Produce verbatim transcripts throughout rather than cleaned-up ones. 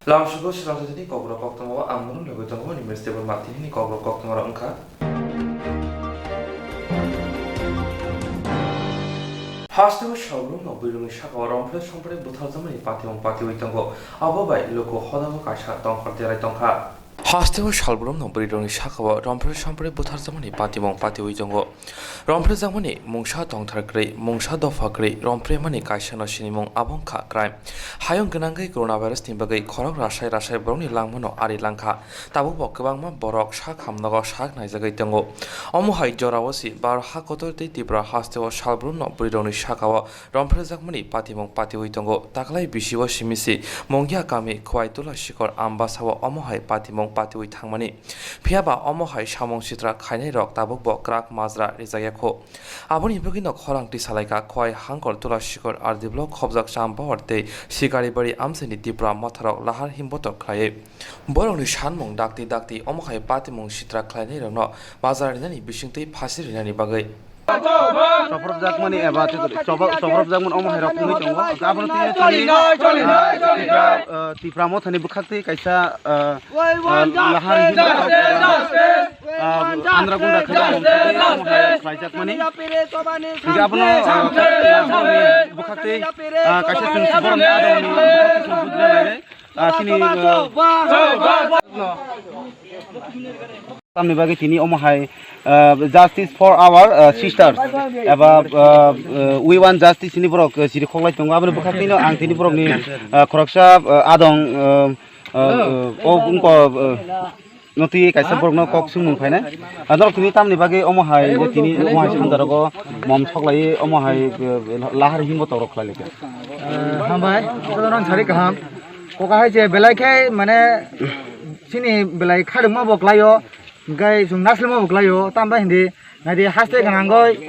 Lamsugo swrangsa tini kokrok koktwma o ang mwnwi logwi tongo, Nimesh Debbarma tini ni kokrok koktwma rok wngkha. Hasteo salbrumno bwrwirokni sakao romphre somphre butharjakmani patimung patiwi tongo, abo bai luku hodamo kaisa tongkhor derai tongkha. Hasteo salbrumno bwrwirokni sakao romphre somphre butharjakmani patimung patiwi tongo. Romphrejakmani mungsa tongthar kwrwi, mungsa dopha kwrwi, romphremani kaisano sinimung abo wngkha crime. Hayung gwnangwi coronavirus ni bagwi khorok rasai rasai borokni langmano ari langkha. Tabukbo kwbangma borok sak hamnogo sak naijagwi tongo. Omo hai jorao si Bharat hakotor tei Tripura hasteo salbrumno bwrwirokni sakao romphrejakmani patimung patiwi tongo. Taklai bisio simi si Mungia kami Khwai Tula Sikor Ambasao omo hai patimung patiwi thangmani. Phiya ba omo hai samung sitra khainai rok tabuk bo kwrak majra rijak ya kho. Aboni bagwi no khorang twi salaikha Khwai Hangkor Tula Sikor R D block khobjak Champahor tei Sikaribari amchaini Tipra motharok lahar himbotok khlaiwi. Borokni sanmung dakti dakti omo hai patimung sitra khlainai rokno majra rinani bisingtwi phasi rinani bagwi. Chopropjakmani eba chopro-, chopropjakmani omo hai rok wngwi tongo. Abono tini choli, ah, Tipra, ah, Tipra mothani bwkhaktwi kaisa, ah, ah, lahar himbotok eba, ah, andra gunda khe omo hai khlaijakmani. Hingke abono, ah, bwkhaktwi, ah, kaisa chwng borokni adongni bwkhaktwi chwng bujina nainai. Ah, chini, ah, tamni bagwi tini omo hai, ah, justice for our, ah, sisters eba, ah, ah, we want justice hini borok, ah, chiri khoklai tongo. Aboni bwkhaktwino ang tini borokni, ah, khoroksa, ah, adong, ah, ah, ah, o wngkha, ah, no twi kaisa borokno kok swngmung phainai. Ah, norok tini tamni bagwi omo hai je tini omo hai sandarogo mom soklai omo hai, ah, lahar himbotok rok khlai lekha. Ah, hambai, jotono ang sari kaham. Koka hai je belai khe mane chini belai khadwkma bo klaio, hingke chwng nasilma bo klaio, tamo hindi naidi haste gwnangoi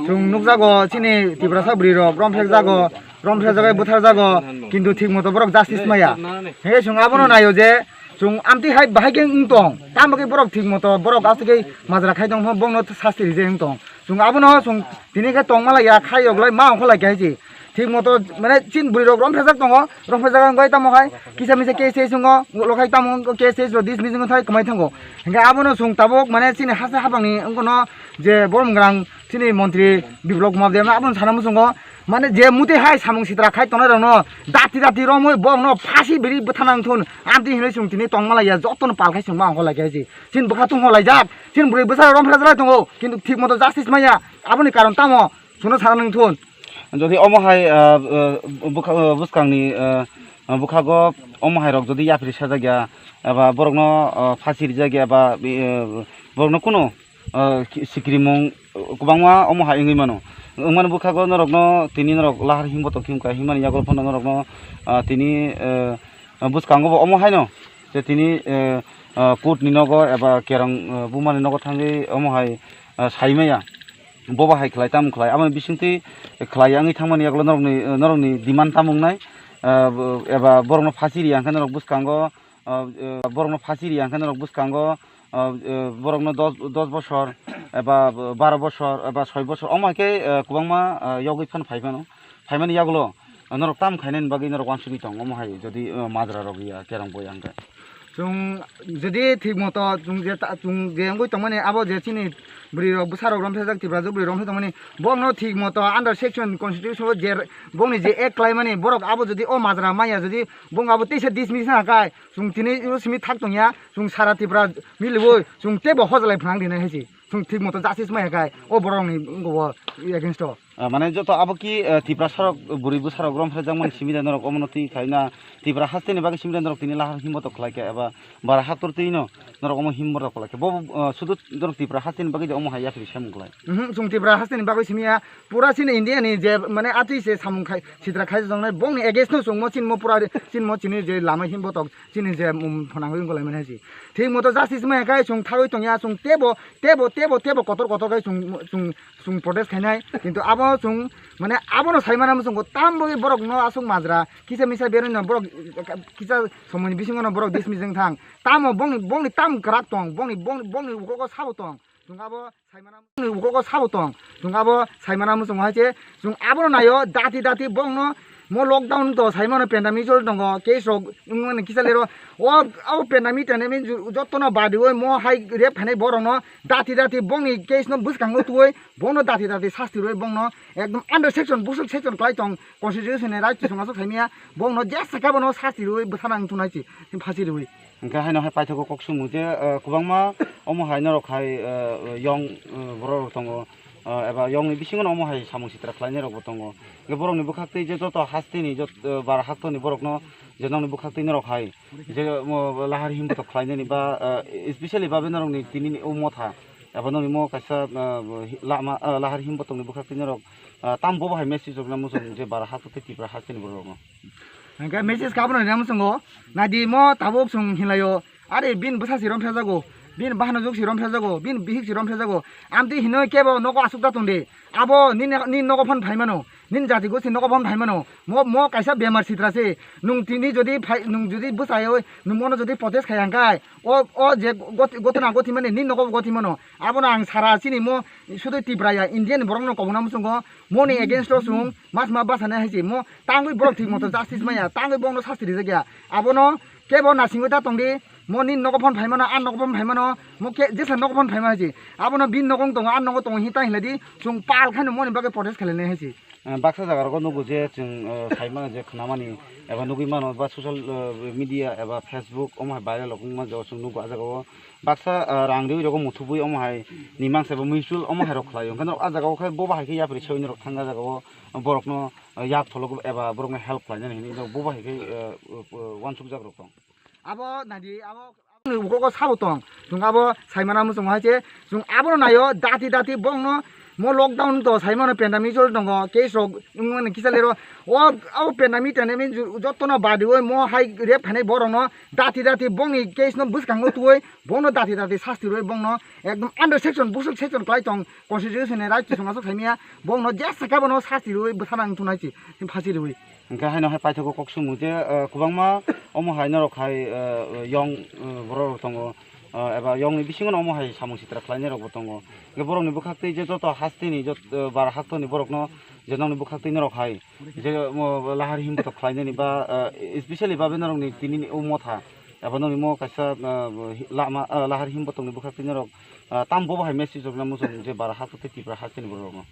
chwng nukjago chini Tiprasa bwrwi rok romphek jago, romphek jagai bwthar jago, kintu thik moto borok justice maya. Hingke chwng abono naio je chwng amtwi hai bahai khe wng tong, tamo khe borok thik moto borok aswk khe majra khai tong pho bongno sasti rijak wng tong. Chwng abono chwng tini khe tongma lai ya khai yoglai ma ongkha lai khe hai se. Thik moto mane chin bwrwi rok romphejak tongo, romphejak wngwi tamo hai kisa misa case case wngo, ulo khai tamo wngkha case case rok dismiss wngwi thai kwmai thango. Hingke abono chwng tabuk mane chini hasa habangni wngkha no je borom gwnang chini montri Biplop Kumar Deb abono sana muchungo mane je muti hai samung sitra khai tongnai rokno dati dati romwi borokno phasi biri bwthana wngthun amtwi hinwi chwng tini tongma lai ya jotono pal khai chwng ma ongkha lai khe hai se. Chini bwkha tungkha laijak, chini bwrwi bwsa romphejak lai tongo kintu thik moto justice manya aboni karon tamo? Chwngno sana nang thun. Jodi omo hai, ah, ah, bwkha-, ah, bwskangni, ah, ah, bwkhago omo hai rok jodi yapri sajak ya, eba borokno, ah, phasi rijak ya, eba, eh, borokno kunu, ah, ki-, sikrimung, ah, kwbangma omo hai wngwi mano. Wngmani bwkhago norokno tini norok lahar himbotok himkha, himani yago phano norokno, ah, tini, eh, bwskango bo omo haino je tini, eh, ah, court ni nogo eba kerong, ah, buma ni nogo thangwi omo hai, ah, sai maya. Bobo hai khlai, tamo khlai, aboni bisingtwi khlai wngwi thangmani yagulo norokni, norokni demand tamo wngnai, ah, eba borokno phasi riya hwnkhe norok bwskango, ah, eh, borokno phasi riya hwnkhe norok bwskango, ah, eh, borokno dos, dos bosor eba baro bosor eba soi bosor omo hai khe, eh, kwbangma, ah, yogwi phano phai phano. Phaimani yagulo, ah, norok tamo khainani bagwi norok uansugwi tongo, omo hai jodi, ah, majra rok ya kerong boi hwnkhe. Chwng jodi thik moto chwng je ta, chwng je wngwi tongmani abo je chini bwrwi rok bwsa rok romthajak Tiprasa bwrwi romthai tongmani, borokno thik moto under section constitution o je borokni je act khlaimani borok abo jodi o majra maya jodi borok abo teisa dismiss wngkha khai chwng tini oro simi thak tongya chwng sara Tripura miliwi chwng teibo hojalai phnang rinai hai se. Chwng thik moto justice maya khai o borokni wngkha o against o. Ah, mane joto abo ki, ah, Tiprasa rok bwrwi bwsa rok romphrejakmani simi de norok omono twi khaina Tripura hasteni bagwi simi de norok tini lahar himbotok khlai kha eba bara haktor twi no norok omo himbotok khlai kha. Bo, ah, sudu norok Tripura hasteni bagwi de omo hai yapri samung khlai. Mhm, chwng Tripura hasteni bagwi simi ya pura chini India ni je mane atwi se samung khai sitra khai jongnai bongni against no chwngmo chinmo pura chinmo chini je lama himbotok chini je, um, phonangwi wngkha lai mani hai se. Thik moto justice maya khai chwng thagwi tongya chwng teibo, teibo, teibo, teibo kotor kotor khai chwng, chwng chwng protest khainai, kintu abo chwng, mane, abono saimano muchungo, tamo borokno aswk majra, kisa misa berwino borok, kisa somoini bisingono borok dismiss wng thang. Tamo bongni, bongni tam kwrak tong, bongni, bongni, bongni ukoko sabo tong. Chwng abo saimano, bongni ukoko sabo tong. Chwng abo saimano muchungo hai se, chwng abono naio, dati, dati, bongno, Mo lockdown to sai mano pandemic choli tongo, case rok wngmani kisa lero. O, o pandemic, pandemic ju-, jotono badiwi mo hai rape khainai borokno dati dati bongni case no bwskango tuwi bongno dati dati sasti rwi bongno ekdom under section, busuk section kwlai tong constitution ni right to song aswk saimaya bongno jesa khe bono sasti rwi bwsana wng thunai si phasi rwi. Hingke haino hai paithago kok sumung je, eh, kwbangma omo hai norok hai, eh, yong, eh, borok rok tongo, eh, eba yongni bisingo no omo hai samung sitra khlainai rok bo tongo. Hingke borokni bwkhak twi je joto hasteni jot-, eh, bara haktoni borokno je nokni bwkhak twi norok hai je, mo, lahar himbotok khlainani ba, eh, especially babe norokni tini ni o motha eba nokni mo kaisa, eh, lama, eh, lahar himbotokni bwkhak twi norok, eh, tam bobo hai message rok nang muchung je bara hakto tei Tripura hasteni borok rokno. Hingke message kabono rina muchungo, naidi mo tabuk chwng hinlaio, are bini bwsa si romphrejago, bini bahano jwk si romphrejago, bini bihik si romphrejago, amtwi hinwi kebo nogo aswk da tongdi, abo nini, nini nogo phano phaimano, nini jati gosi nogo phano phaimano, mo, mo kaisa bemar sitra se, nwng tini jodi phai, nwng jodi bwsaioi, nwng mono jodi protest khai hangkai, o, o je got-, gotona gothimani, nini nogo gothimano, abono ang sara chini mo, sudui Tripura ya, India ni borok no kobongna muchungo, moni against o chwng, mas ma basa nai hai se, mo, tangwi borok thik moto justice maya, tangwi borok no sasti rijak ya, abono kebo naisingwi ta tongdi, mo nini nogo phano phaimano, ani nogo phano phaimano, mo khe jesa nogo phano phaima hai se, abono bini nogo wng tongo, ani nogo tongo hita hinlai di, chwng pal khaino moni bagwi protest khailai nai hai se. Eh, baksa jaga rogo nugo je chwng, eh, sai mano je khna mani eba nugwi mano ba social, eh, media eba Facebook omo hai viral rok wngma jaga chwng nugo ah jaga o baksa, eh, rang riwi rogo muthubwi omo hai ni mangsa eba mutual omo hai rok khlai o. Hwnkhe norok ah jaga o khe bo bahai khe yapri sewini rok thang ah jaga o borok no, eh, yak pholok eba borok no help khlai nani hinwi norok bo bahai khe, eh, eh, uansuk jak rok tong. Abo naidi, abo, abo ni ugo sabo tong. Chwng abo saimana muchungo hai se, chwng abono naio, dati dati bongno mo lockdown to saimano pandemic choli tongo, case rok wngmani kisa lero. O, abo pandemic, pandemic ju-, jotono badiwi mo hai rape khainai borokno dati dati bongni case no bwskango tuwi, bongno dati dati sasti rwi bongno ekdom under section, busuk section kwlai tong constitution ni right to song aswk saimaya, bongno jesa khe bono sasti rwi bwsana wng thunai si phasi rwi. Hingke haino hai paithago kok sumung je, eh, kwbangma omo hai norok hai, eh, yong, eh, borok rok tongo, eh, eba yongni bisingo no omo hai samung sitra khlainai rok bo tongo. Hingke borokni bwkhak twi je joto hasteni jot-, eh, bara haktoni borokno je nokni bwkhak twi norok hai je, mo, lahar himbotok khlainani ba, eh, especially babe norokni tini ni o motha eba nokni mo kaisa, eh, lama, eh, lahar himbotokni bwkhak twi norok, eh, tam bobo hai message rok nang muchung je bara hakto tei Tripura hasteni borok rokno.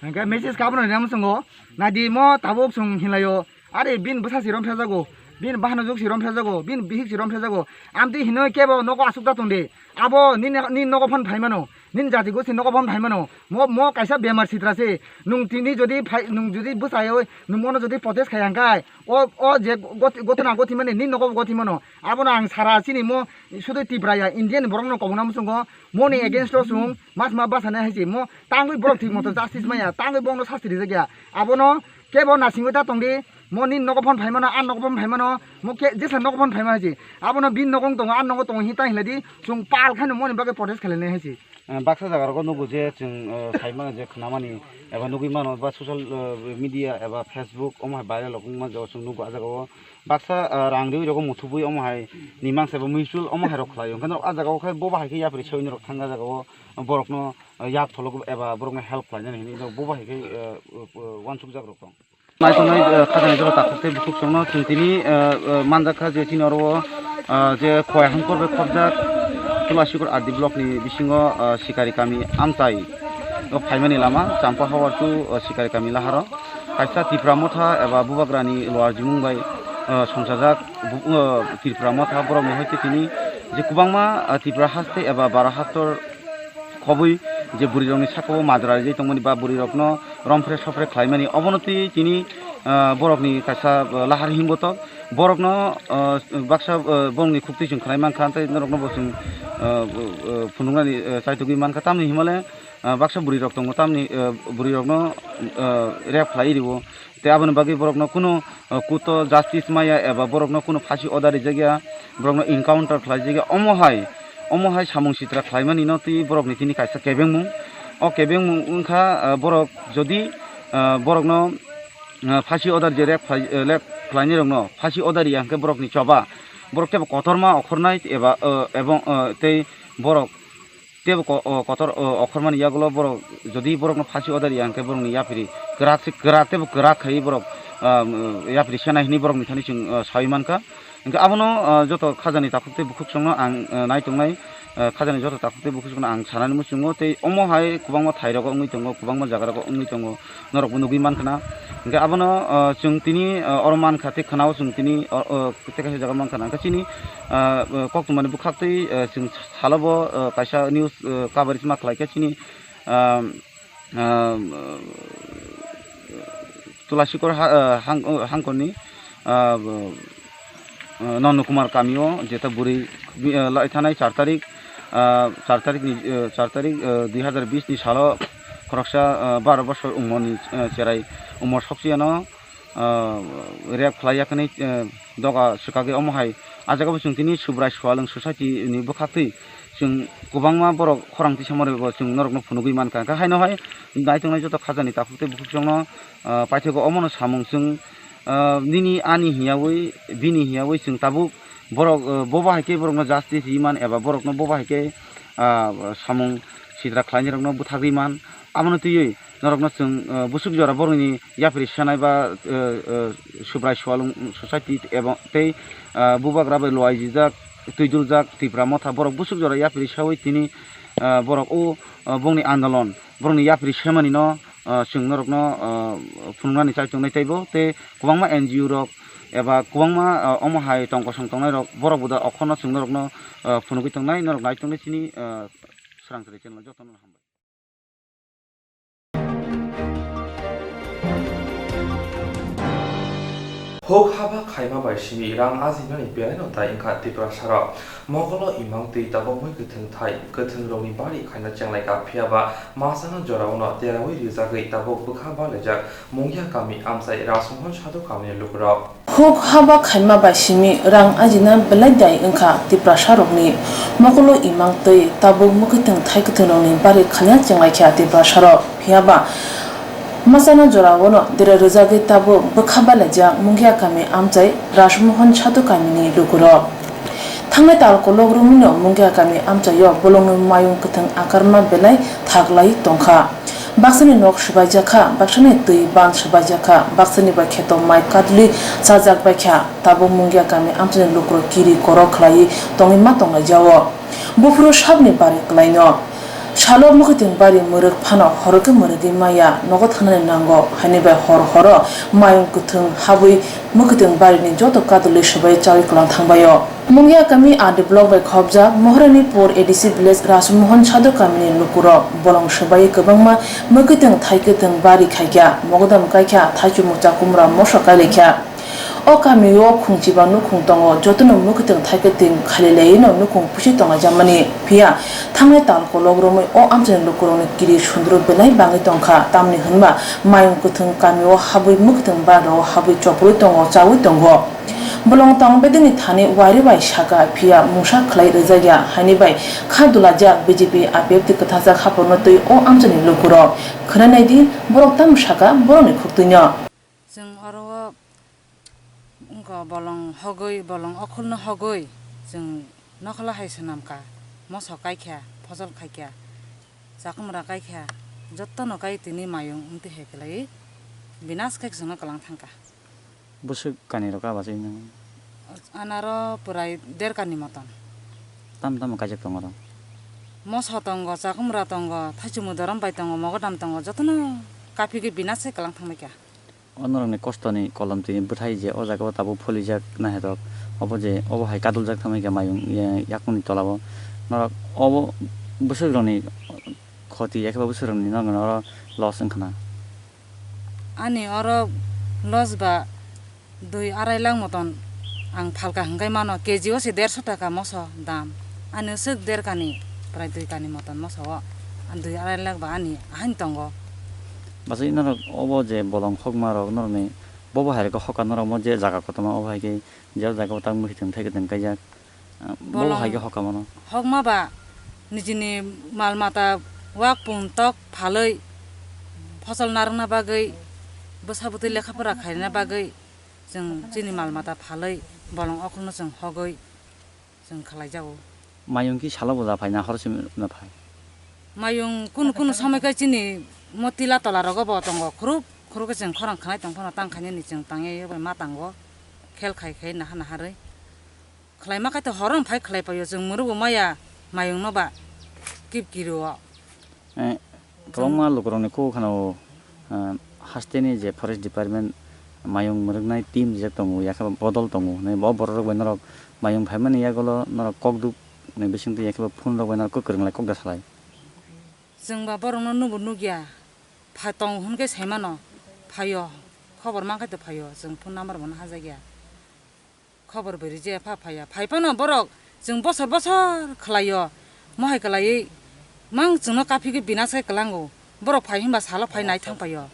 Hingke message kabono rina muchungo, naidi mo tabuk chwng hinlaio, are bini bwsa si romphrejago, bini bahano jwk si romphrejago, bini bihik si romphrejago, amtwi hinwi kebo nogo aswk da tongdi, abo nini, nini nogo phano phaimano, nini jati gosi nogo phano phaimano, mo, mo kaisa bemar sitra se, nwng tini jodi phai, nwng jodi bwsaioi, nwng mono jodi protest khai hangkai, o, o je got-, gotona gothimani, nini nogo gothimano, abono ang sara chini mo sudui Tripura ya, India ni borok no kobongna muchungo, moni against o chwng, mas ma basa nai hai se, mo, tangwi borok thik moto justice maya, tangwi borokno sasti rijak ya. Abono kebo naisingwi ta tongdi, mo nini nogo phano phaimano, ani nogo phano phaimano, mo khe jesa nogo phano phaima hai se. Abono bini nogo wng tongo, ani nogo tongo, hita hinlai di, chwng pal khaino moni bagwi protest khailai nai hai se. Eh, baksa jaga rogo nugo je chwng, eh, sai mano je khna mani, eba nugwi mano ba social, eh, media eba Facebook omo hai viral rok wngma jaga chwng nugo ah jaga o. Baksa, ah, rang riwi rogo muthubwi omo hai ni mangsa bo mutual omo hai rok khlai o. Hwnkhe norok ah jaga o khe bo bahai khe yapri sewini rok thang ah jaga o borokno, ah, yak pholok eba borokno help khlainani hinwi bo bahai khe, ah, ah, ah, uansukjak rok tong. Naitongnai, ah, khajani jora takhuk tei bukhuk chwngno chwng tini, ah, ah, manjak kha je chini oro o, ah, je Khowai Hangkhor bai khopjak Tulashikhor R D block ni bisingo, ah, Sikari kami amchai o phaimani lama Champa Hawar to, ah, Sikari kami laharo. Kaisa Tipra Motha eba Bubagrani Loar Jimung bai, ah, songchajak bu-, ah, Tipra Motha borokni hoite tini je kwbangma, ah, Tipra haste eba Bara hastor khobwi je bwrwirokni sakao majra rijai tongmani ba bwrwirokno romphre sophre khlaimani obono twi tini, ah, borokni kaisa, ah, lahar himbotok borokno, ah, baksa, ah, borokni khuktwi chwng khlai mankha tei norokno bo chwng, ah, ah, phunuknani, ah, chaitugwi mankha tamni himale ah, baksa bwrwi rok tongo, tamni, ah, bwrwi rokno, ah, rape khlai rio. Tei aboni bagwi borokno kuno, ah, kuto justice maya eba borokno kuno phasi order rijak ya, borokno encounter khlai jak ya. Omo hai, omo hai samung sitra khlaimani no twi borokni tini kaisa kebengmung. O kebengmung wngkha, ah, borok jodi, ah, borokno, ah, phasi order je rape khlai, eh, rape khlainai rokno phasi order ya hwnkhe borokni choba, borok teibo kotorma okhornai eba, ah, ebong, ah, tei borok teibo ko-, o, kotor, o, okhormani yagulo borok jodi borokno phasi order ya hwnkhe borokni yapri kwrak se kwrak teibo kwrak khai borok ah, yapri senai hinwi borokni thani chwng, ah, sawi mankha. Hwnkhe abono, ah, joto khajani takhuk tei bukhuk songno ang, ah, nai tongnai, ah, khajani joto takhuk tei bukhuk songno ang sanani muchungo tei omo hai kwbangma thairogo wngwi tongo, kwbangma jagarogo wngwi tongo, norokbo nugwi mankha na. Hwnkhe abono, ah, chwng tini, ah, oro mankha tei khwnao chwng tini, ah, ah, tei kaisa jaga mankha na. Hwnkhe chini, ah, ah, koktwmani bwkhaktwi, ah, chwng salobo, ah, kaisa news, ah, coverage ma khlaikha chini, ah, ah, Tulashikor ha-, ah, hang-, ah, hangkorni, ah, ah, Nandakumar kamio jeta bwrwi, ah, lai thanai char tarik, ah, char tarikni, ah, char tarik, ah, dui hazar bish ni salo khoroksa, ah, baro bosor wngmani, ah, cherai wngmo sokchiyano, ah, rape khlai yakni, ah, doga swkagwi omo hai. Ah jagao chwng tini Subrai Sualwng Society ni bwkhaktwi chwng kwbangma borok khorang tisamani bo chwng norokno phunugwi mankha. Hwnkhe haino hai naitongnai joto khajani takhuk tei bukhuk chwngno, ah, paithago omono samung chwng, ah, nini ani hiyawi bini hiyawi chwng tabuk borok, ah, boba hai khe borokno justice riman eba borokno boba hai khe, ah, samung sitra khlainairokno bwthagwi man. Abono twiwi norokno chwng, ah, bwswk jora borokni yapri sanai ba, ah, ah, Subrai Sualwng Society eba tei, ah, bubagra bai luaijijak, twiduljak Tipra Motha borok bwswk jora yapri sawi tini, ah, borok o, ah, bongni andolon, borokni yapri semanino, ah, chwng norokno, ah, phunuknani chai tongnai teibo tei kwbangma N G O rok eba kwbangma, ah, omo hai tong kosong tongnairok borok bo da okhorno chwng norokno, ah, phunugwi tongnai, norok nai tongnai chini, ah, Swrang Chwrai channel jotono hambai. Huk haba khaima bai simi rang ajinani belaino tai wngkha Tiprasarok. Mogolo imang twi tabuk mui kwthwng thai kwthwng rokni bari khaina chenglaikha, phiyaba masano jorao no deraui rwjagwi tabuk bwkha balaijak Mungia kami amchai Rajmohan Sadhu kamini lukurok. Huk haba khaima bai simi rang ajina belai dai wngkha Tiprasarokni. Mogolo imang twi tabuk mwkhwtwng thaikwthwng rokni bari khaina chenglaikha Tiprasarok. Phiyaba masana jorao no dera rwjagwi tabuk bwkha balaijak Mungia kami amchai Rajmohan Sadhu kamini lukurok. Thangnai tal kolok romwino Mungia kami amchaio bolongni mayung kwthwng akarma belai thaklai tongkha. Baksani nok swbaijak kha, baksani twi ban swbaijak kha, baksani bai kheto mai kadli chajak bai kha. Tabuk Mungia kami amchaini lukurok kiri korok khlaiwi tongwi ma tonglaijao. Buphuru sabni bari kwlaino. Salo mwkhwtwng bari mwrwk phano horo khe mwrwgwi maya, nogo thangnani nango, haini bai hor horo mayung kwthwng habwi mwkhwtwng barini joto kadulwi swbai chawi kwlang thangbaio. Mungia kami R D block bai khopjak Moharanipur A D C village Rajmohan Sadhu kamini lukurok bolong swbai kwbangma mwkhwtwng thaikwthwng bari khaikha, mogodam kaikha, thaichumung chakumra moso kailaikha. O kamio khungchiba nukhung tongo, jotono mwkhwtwng thaikwthwng khalilaino nukhung pusi tonglaijamani. Phiya thangnai tal kolok romwi o amchaini lukurokni kiri sundro belai bangwi tongkha, tamni hwnba mayung kwthwng kamio habwi mwkhwtwng barao habwi chopui tongo, chaui tongo. Bolong tong bedeni thani wairi bai saka, phiya mungsa khlai rwjakya, haini bai kha dulajak B J P, I P F T kwthajak haphangno twi o amchaini lukurok. Khwnai naidi, borok tamo saka borokni khuktwino. Chwng oro o wngkha bolong hogwi, bolong okhulno hogwi chwng nokhola hai swnamkha, moso kaikha, phojol khaikha, chakumra kaikha, jottono kai tini mayung wngtwi hai kwlaiwi binas khe chwngno kwlang thangkha. Bwswk kanirok a bachai nang? Anaro pwrai der kani moton. Tamo tamo kaijak tongo oro? Moso tongo, chakumra tongo, thaichumui dorom bai tongo, mogodam tongo, jotono kaphigwi binas khe kwlang thangbaikha. O norokni kostoni kolom twi bwthai je o jaga o tabuk pholijak naithok, obo je obo hai kaduljak thangwi khe mayung, ya-, yakungni tola o norok obo bwswk rokni khoti, yakhe ba bwswk rokni norokno oro loss wngkha na? Ani oro loss ba dui arai lakh moton ang phalka hwnkhe mano, K G o se derso taka moso dam. Ani swk der kani, prai dui kani moton moso o, dui arai lakh ba ani ahain tongo. Bachai norok obo je bolong hokma rok norokni bobo hai rok hoka norok mo je jaga kotorma obo hai khe je o jaga o tak mwkhwtwng thai kwtwng kaijak, ah, bobo Bolong hai khe hoka mano. Hokma ba nijini mal mata wak pung tok phalwi phosol narwkna bagwi, bwsa bwtwi lekha pora khaina bagwi chwng chini mal mata phalwi bolong okhorno chwng hogwi chwng khlai jago. Mayung ki salo bo da phai na hor simi na phai? Mayung kunu kunu somoi khe chini mo tila tola rogo bo tongo khrup, Khoro khe chwng khorang khanai tong phano tang khainani chwng tangya bai ma tango. Khel khai khai naha naharwi. Khlai ma khai to horo phai khlai paio chwng mwrwkbo maya mayung no ba kip kiro. Eh, kwbangma lukurokni kok khana o, eh, hasteni je forest department mayung mwrwknai team je tongo, yakhe bodol tongo hinwi bo bororok bai norok mayung phaimani yagulo norok kokduk ni bisingtwi yakhe bo phone rok bai norok kwrwng lai kok da salai. Chwng ba borokno nubo nukya, pha tongo hwn khe sai mano, phaio, khobor man khai to phaio, chwng phone number bo no hajakya. Khobor bai rwjaya pha phaiya. Phai phano borok chwng bosor bosor khlaio. Mohai kwlaiwi mang chwngno kaphigwi binas khe kwlango. Borok phai hwnba salo phai nai thang paio.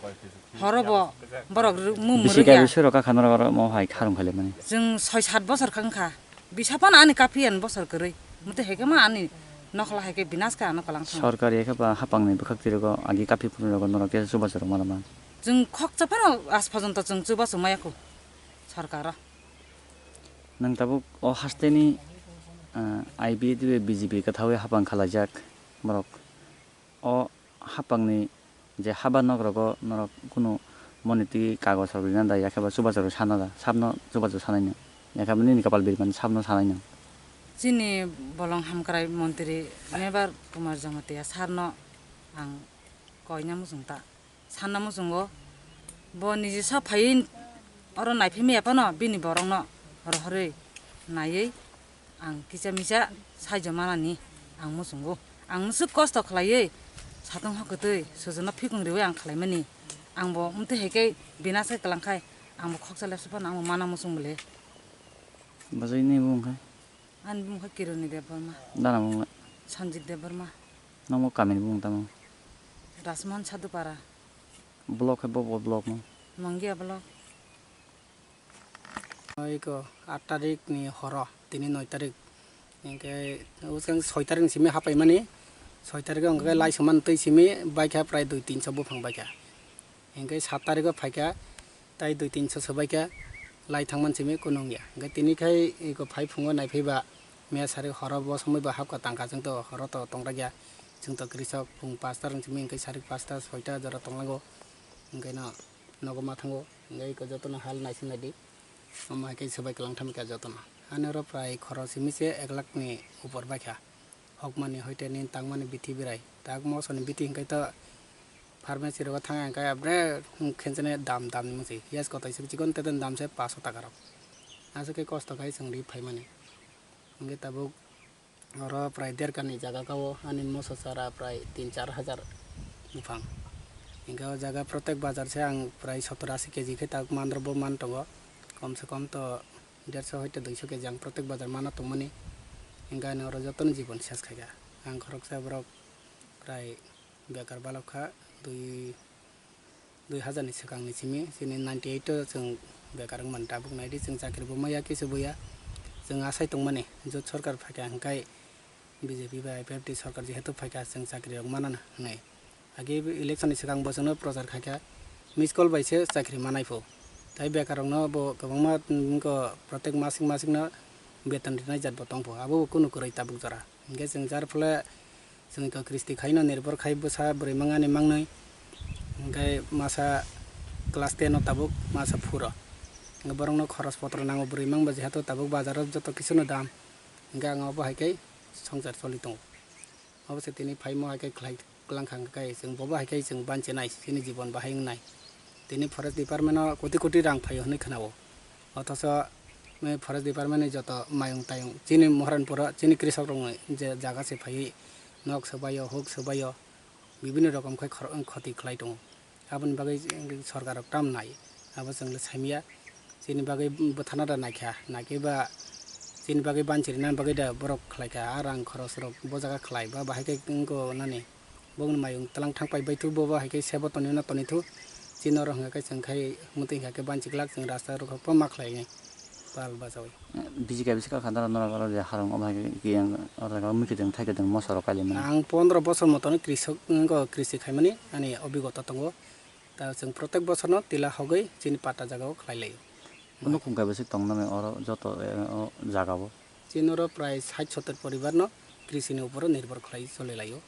Horo bo borok rw-, mung Bisi mwrwkya. Kaisa rok kha norok oro mohai kharung khaile mani. Chwng soi sat bosor kha wngkha. Bisa phano ani kaphi ani bosor kwrwi. Mute heke ma ani nokhla heke binas khe ano kwlang thang. Sorkar ya khe ba hapang ni bwkhak twi rogo agi kaphi phuru rogo norok khe chubachu rok mano man. Chwng khokcha phano as phojonto chwng chubachu maya kho sorkaro. Nwng tabuk o hasteni, ah, I B A B J P kwthawi hapang khalaijak borok. O hapangni je haba nok rogo norok kunu moniti kagoj rok rina da, yakhe ba chubachu rok sana da, sabno chubachu sanai nang. Yakhe ba nini kapal birmani sabno sanai nang. Chini bolong hamkrai montri Mebar Kumar Jamatia sarno ang koina muchung ta. Sanna muchungo. Bo niji sa phaiwi oro naiphaimaya phano bini borokno rohorwi naiwi ang kisa misa saijo manani ang muchungo. Ang mwswk kosto khlaiwi satung hokwtwi sujuno phikung riwi ang khlaimani. Ang bo mwtwi hai khe bina se kwlang khai ang bo khoksa lepsa phano ang bo mana muchung bole. Bwsai ni bung khai? Ani bumung khe Kironi Debbarma. Dana bumung le? Sanjit Debbarma. Nomo kamini bumung tamo? Rajmohan Sadhupara. Block khe bo, bo block mo? Mongia block. Oi ko aat tarik ni horo, tini noi tarik. Hinkhe uskang soi tarik ni simi hapaimani. Soi tarik o hwnkhe lai suman twi simi baikha prai dui tinso buphang baikha. Hinkhe sat tarik o phaikha. Tai dui tinso swbaikha lai thangman simi kunu wngya. Hinkhe tini khai eko phai phungo naiphaiba miya sari horo bo somoi bo hapkha tangkha chwngto horo to tongrakya. Chwngto krisok phung pasta rwng simi hinkhe sari pasta soita jora tonglago. Hinkhe no nogo ma thango hinkhe eko jotono hal naising naidi. Omo hai khe swbai kwlang thamkha jotono. Ani oro prai khorok simi se ek lakh ni upor baikha. Hokmani hoite nini tangmani bithi berai. Tak mosoni bithi hinkhe to pharmacy rogo thang hinkhe abre khenchene dam dam ni mungsi. Yes kotoise chikon teten dam se paso taka rok. Aswk khe kosto khai chwng ri phaimani. Hinkhe tabuk oro prai derkani jaga kao ani moso chara prai tin char hajar buphang. Hinkhe o jaga protek bazar se ang prai sottor asi keji khe tabuk mandro bo man tongo. Kom se kom to derso hoite duiso keji ang protek bazar mana tongmani. Hinkhe ani oro jotono jibon ses khaikha. Ang khoroksa borok prai bekar balok kha, dui, dui hajar ni swkang ni simi, chini ninety eight o chwng bekar wngmani tabuk naidi, chwng chakri bo maya kisa buya. Chwng asai tongmani jut sorkar phaikha hwnkhe B J P bai I P F T sorkar jehetu phaikha chwng chakri rok manana hwnwi. Age election ni swkang bo chwngno prochar khaikha, miss call bai se chakri manai pho. Tai bekar rokno bo kwbangma, mm, ko protek masing masing no beton rinai jat bo tong pho, abo bo kunu kwrwi tabuk jora. Hinkhe chwng jar phole chwng eko kristi khaino nirbhor khai bwsa bwrwi mangani mangnwi. Hinkhe masa class ten o tabuk masa four o. Hinkhe borokno khoros potro nango bwrwi mangba jehetu tabuk bazaro joto kisuno dam. Hinkhe ang obo hai khe swngchar choli tongo. Obo se tini phaimo hai khe khlai kwlang kha, hwnkhe chwng bobo hai khe chwng banchinai, chini jibon bahai wngnai. Tini forest department o koti koti rang phaio hwnwi khwnao. Othocho, eh, forest department ni joto mayung tayung chini Moharanpur o chini krisok rokni je jaga se phaiwi nok swbaio, huk swbaio, bibinno rokom khe khor-, khoti khlai tongo. Aboni bagwi sorkar rok tam nai, abo chwng le saimya. Chini bagwi bwthana da naikha, naikhe ba chini bagwi banchirina bagwi da borok khlaikha, a rang khoros rok bo jaga khlai ba bahai khe wngkha nani. Bongni mayung twlang thang pai bai thu, bo bo hai khe sebo tonwi no tonwi thu. Chini oro hwnkha khe chwng khai mwtwi hwnkha khe banchi glak chwng rasta rok ma khlai nai pal bachaui. Bisi kaisa kha kha norok oro je harang obo hai khe yang oro jaga mui kwdwng thai kwdwng moso rok kailaimani. Ang pondro bosor motono krisok wngkha, krishi khaimani ani obigota tongo. Ta chwng protek bosorno tila hogwi chini pata jagao khlai laio. Kunu khum kaibwswk tong nani oro joto, eh, o jagao? Chini oro prai sait sottor poribarno krishini uporo nirbhor khlai choli laio.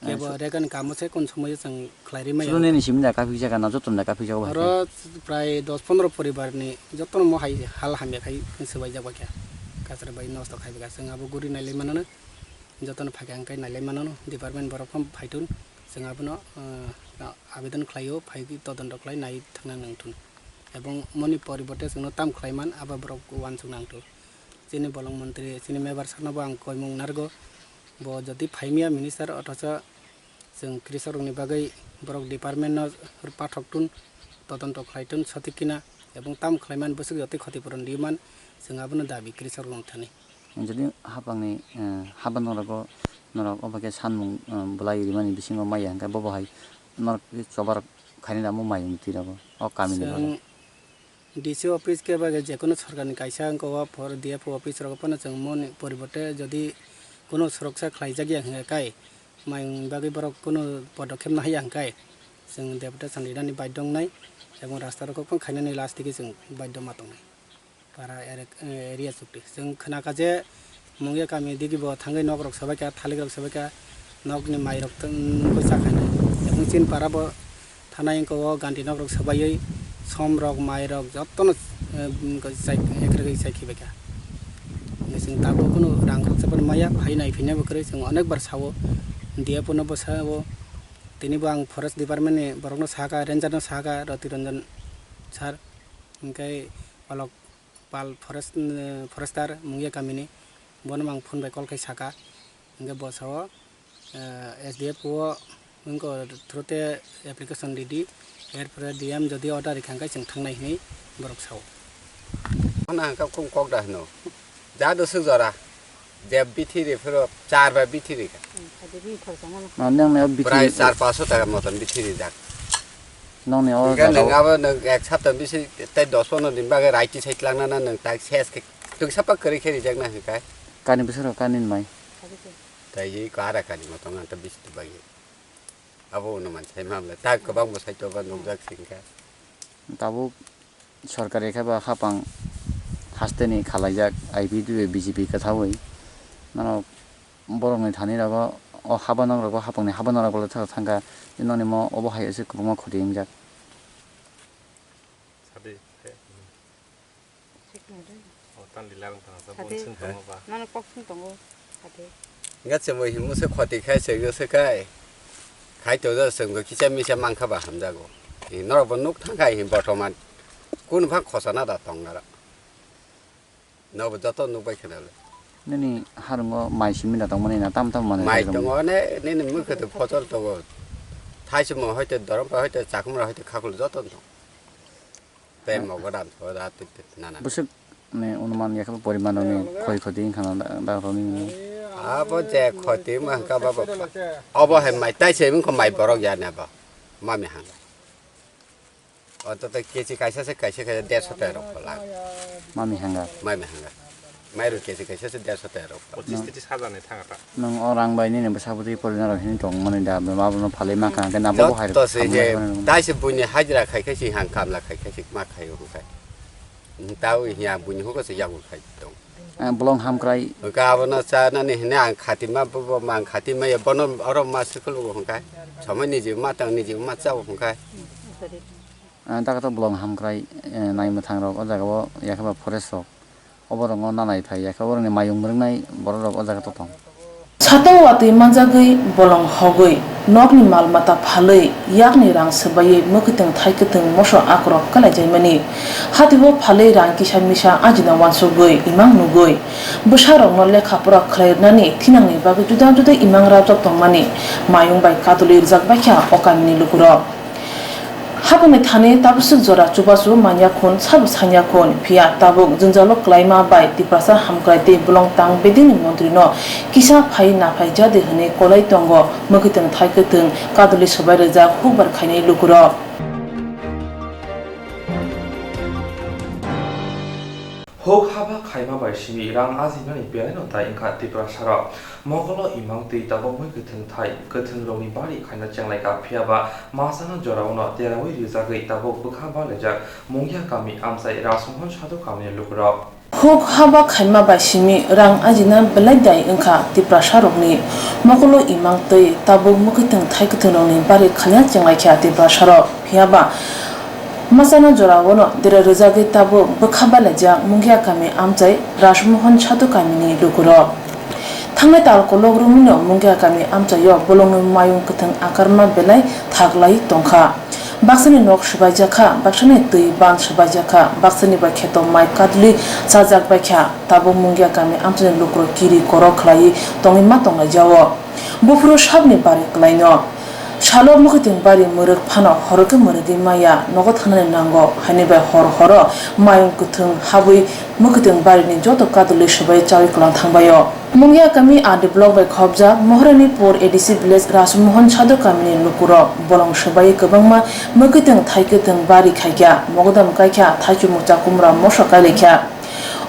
Kebo eh, su- rega ni kamo se kun somoyo chwng khlai ri maya. Sudu nini simi da kaphik jaga na joto da kaphik jaga bai. Oro prai dos pondro poribar ni joto no mo hai hal hamya khai swbai jak bai kha. Kasar bai nosto khai bai kha. Chwng abo guri nai lai mano no. Joto no phai kha hwnkhe nai lai mano no. Department borok phano phai thun. Chwng abono, eh, abedon khlai o, phai todonto khlai nai thangna nang thun. Ebong moni poriborte chwngno tam khlai man abo borok uansuk nang thun. Chini bolong montri, chini mebar sakno bo ang koimung narwgo. Bo jodi phaimiya minister, othocho chwng krisokrokni bagwi borok department-no pathok tun, todonto khlai tun, sotik kina, ebong tamo khlai man bwswk jotoi khoti puron riman, chwng abono dabi krisokrokni thani. Jodi hapangni, eh, haba norok o, norok obo khe sanmung, eh, bwlai rimani bisingo maya hwnkhe bobo hai norok choba rok khaina namo mayung twi rogo o kamini bagwi. Chwng D C office khe ba jekono sorkarni kaisa wngkha o por D F O office rogo phano chwng moni poriborte jodi kono soroksa khlaijak ya hwnkhe kai mayung bagwi borok kono podokhep nahaiya hwnkhe chwng deputation rinani baidhyo wngnai ebong rasta rok kok khainani last digi chwng baidhyo ma tongnai. Para area, area chukti chwng khwnakha je Mungia kami digi bo thangwi nok rok swbaikha, thalik rok swbaikha, nokni mai rok tong-, nugwi chakhainai. Ebong chini para bo thanai wngkha o ganti nok rok swbaiwi som rok, mai rok jotono, eh, chai, ekrwgwi chai khibaikha. Chwng tabuk kunu rang rok se phano maya, phai nai phina bo kwrwi chwng onek bar sao, D F O no bo sao. Tini bo ang forest department ni borok no saka, ranger no saka, Roti Ranjan sir, hwnkhe olok pal forest, eh, forester Mungia kamini, bono ang phone bai call khai saka, hwnkhe bo sao, eh, S D F O wngkha through te application ridi, erpore D M jodi order rikha hwnkhe chwng thangnai hinwi borok sao. Ano hwnkhe kung kok da hwno, ja doswk jora, je bithi ri phiro char bai bithi rikha. Ma nang ne bithi. Prai char paso taka moton bithi rijak. Nokni o hwnkhe jaga nwng o abo nwng ek sapta bisi tei dos pondro din bagwi raiti sai twlangna na nwng tak ses khe twksa pak kwrwi khe rijakna hwnkhe. Kani bwswk rok kani ni mai. Tei iko ara kani moto wngkha ta bisi bagwi. Abo unuman sai mamle tak kwbangma sai toba nukjak se hwnkhe. Tabuk sorkari khe ba hapang hasteni khalaijak I P P B J P kwthaui. Mano borokni thani rogo o haba nok rogo hapangni haba nok rogo thangkha noni mo obo hai se kwbangma khoti wngjak. Sadi, he. O tan lila rong tang sa bon sung tongo ba. Nana kok sung tongo. Hade. Nga chemo himo se khoti khai se go se kai. Khai to do sung go kicha misa mangkha ba hamjago. Norok bo nuk thangkha hi bortoman. Kun phang khosana da tong nara. Nobo joto nukbai kheno le. Nini harungo mai simi da tongmani na tam tam mani mai tongmani. Tongo ne nini mukhe to photol tongo. Thaisimo hoite dorompa hoite chakhumra hoite khakul joto tong. Tei mogo dan tho da tu tu nana. Busuk ne unuman yakha poriman ni khoi khoti khana da da roni. Abo je khoti ma ka baba. Obo hai mai tai se ko mai borok ya ne ba. Mami hang. Oto tei kechi kaisa se kaisa kaisa derso tei rok phalak. Mami hanga. Mami hanga. Mairu kechi kaisa se derso tei rok phalak. Pochis titi sajani thanga ta. Nwng o rang bai nini bwsa bwtwi porinai rok hini tong mani da, abono phalwi ma kha, hwnkhe nabo bo hai rok. Jotto se samung je, lai mani rok. Tai se buini hajra khai khai se hang kamla khai khai se ma khai o khai. Tao hiya buini hugo se yago khai tong. Ah, bolong hamkrai. Hwnkhe abono chanani hwnwi ang khatima, bo, bo, ang khatima ya, bono oro ma swkul bo hwnkhe. Somoi niji ma tang, niji ma chao hwnkhe. Ah, ta khe to bolong hamkrai, eh, nai mwthang rok o jaga o, yakhe ba forest rok. Obo rok no nanai phai, yakhe borok ni mayung mwrwknai borok rok o jaga to tong. Satung watwi manjagwi bolong hogwi, nokni mal mata phalwi, yakni rang swbaiwi mwkhwtwng thai kwthwng moso akrok kalaijai mani. Hati o phalwi rang kisa misa ajina wansugwi imang nugwi. Bwsarokno lekha pora khlai rwnani thinangni bagwi juda juda imang rabjak tongmani mayung bai kadulwi rwjak baikha o kamini lukurok. Haboni thani tabukso jora chubachu manya khun, sabo sanya khun, phiya tabuk jwngjalo kwlaima bai Tiprasa hamkrai tei bolong tang bedini montrino kisa phai naphai jadi hwnwi kolai tongo mwkhwtwng thai kwthwng kadulwi swbai rwjak hukbar khainai lukurok. Huk haba khaima bai simi rang ajinani belaino tai wngkha Tiprasarok. Mogolo imang twi tabuk mui kwthwng thai, kwthwng rokni bari khaina chenglaikha, phiyaba masano jorao no deraui rijagwi tabuk bwkha barlaijak Mungia kami amchai Rajmohon Sadhu kamini lukurok. Kok haba khaima bai simi rang ajina belai dai wngkha Tiprasarokni. Mokolo imang twi tabuk mwkhwtwng thaikwthwngrokni bari khalya chenglaikha Tiprasarok. Phiyaba masana jorao no dera rwjagwi tabuk bwkha belaijak Mungia kami amchai Rajmohon Sadhu kamini lukurok. Thangnai tal kolok romwino Mungia kami amchaio bolongni mayung kwthwng akarma belai thaklai tongkha. Baksani nok swbaijak kha, baksani twi ban swbaijak kha, baksani bai kheto mai kadulwi chajak bai kha. Tabuk Mungia kami amchaini lukurok kiri korok khlaiwi tongwi ma tonglaijao. Buphuru sabni bari kwlaino. Salo mwkhwtwng bari mwrwk phano horo khe mwrwgwi maya, nogo thangnani nango, haini bai hor horo mayung kwthwng habwi mwkhwtwng barini joto kadulwi swbai chawi kwlang thangbaio. Mungia kami R D block bai khopjak Moharani Pur A D C village Rajmohon Sadhu kamini lukurok bolong swbai kwbangma mwkhwtwng thaikwthwng bari khaikha, mogodam kaikha, thaichumung chakumra moso kailaikha.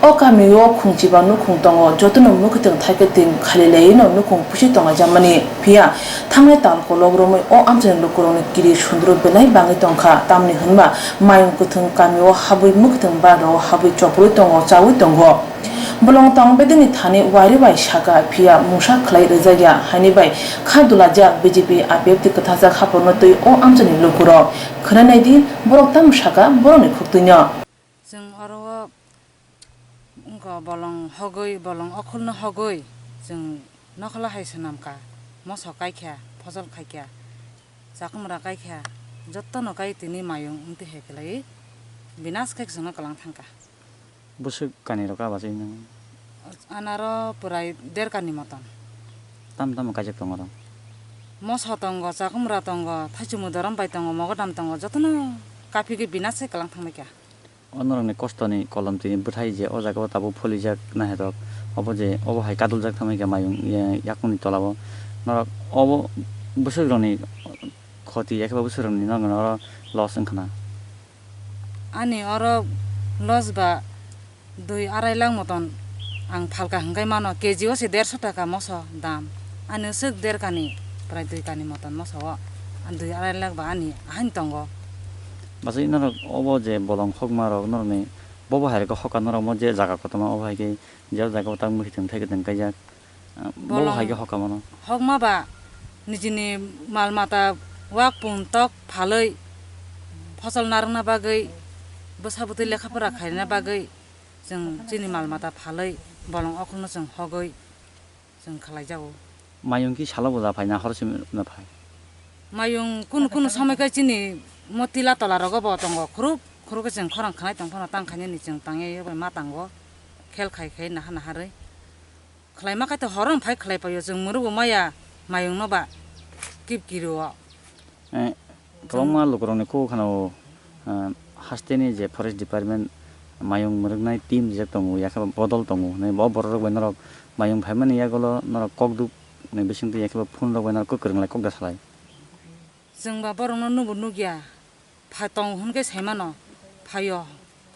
O kamio khungchiba nukhung tongo, jotono mwkhwtwng thaikwthwng khalilaiwino nukhung pusi tonglaijamani. Phiya thangnai tal kolok romwi o amchaini lukurokni kiri sundru belai bangwi tongkha, tamni hwnba mayung kwthwng kamio habwi mwkhwtwng barogo habwi chopurwi tongo, chawi tongo. Bolong tong bedeni thani wairi bai saka, phiya mungsa khlai rwjakya, haini bai kha dulajak B J P, I P F T kwthajak haphangno twi o amchaini lukurok. Khwnai naidi, borok tamo saka borokni khuktwino. Chwng oro o wngkha bolong hogwi, bolong okhulno hogwi chwng nokhola hai swnamkha, moso kaikha, phojol khaikha, chakumra kaikha, jottono kai tini mayung wngtwi hai kwlaiwi binas khe chwngno kwlang thangkha. Bwswk kanirok a bachai nang? Anaro pwrai der kani moton. Tamo tamo kaijak tongo oro? Moso tongo, chakumra tongo, thaichumui dorom bai tongo, mogodam tongo, jotono kaphigwi binas khe kwlang thangbaikha. O norokni kostoni kolom tini bwthai je o jaga o tabuk pholijak naithok, obo je obo hai kaduljak thangwi khe mayung, ya-, yakungni tola o norok obo bwswk rokni khoti, yakhe ba bwswk rokni norokni oro loss wngkha na? Ani oro loss ba dui arai lakh moton ang phalka hwnkhe mano, K G o se derso taka moso dam. Ani swk der kani, prai dui kani moton moso o, dui arai lakh ba ani ahaini tongo. Bachai norok obo je bolong hokma rok norokni bobo hai rok hoka norok mo je jaga kotorma obo hai khe je o jaga o tak mwkhwtwng thai kwtwng kaijak, ah, bobo Bolong hai khe hoka mano. Hokma ba nijini mal mata wak pung tok phalwi phosol narwkna bagwi bwsa bwtwi lekha pora khaina bagwi chwng chini mal mata phalwi bolong okhorno chwng hogwi chwng khlai jago. Mayung ki salo bo da phai na hor simi no phai? Mayung kunu kunu somoi khe chini mo tila tola rogo bo tongo, khuruk khuruk khe chwng khorang khanai tong phano tang khainani chwng tang ya bai ma tango, khel khai khai naha naha rwi khlai ma khai to horo phai khlai paio chwng mwrwk bo maya mayung no ba kip kiri o. Eh, kwbangma lukurokni kok khana o, ah, hasteni je forest department mayung mwrwknai team rijak tongo, yakhe bodol tongo hinwi bo borok rok bai norok mayung phaimani yagulo norok kokduk ni bisingtwi yakhe bo phone rok bai norok kwkrwng lai kok da salai. Chwng ba borokno nubo nukya, pha tongo hwnkhe saimano, phaio,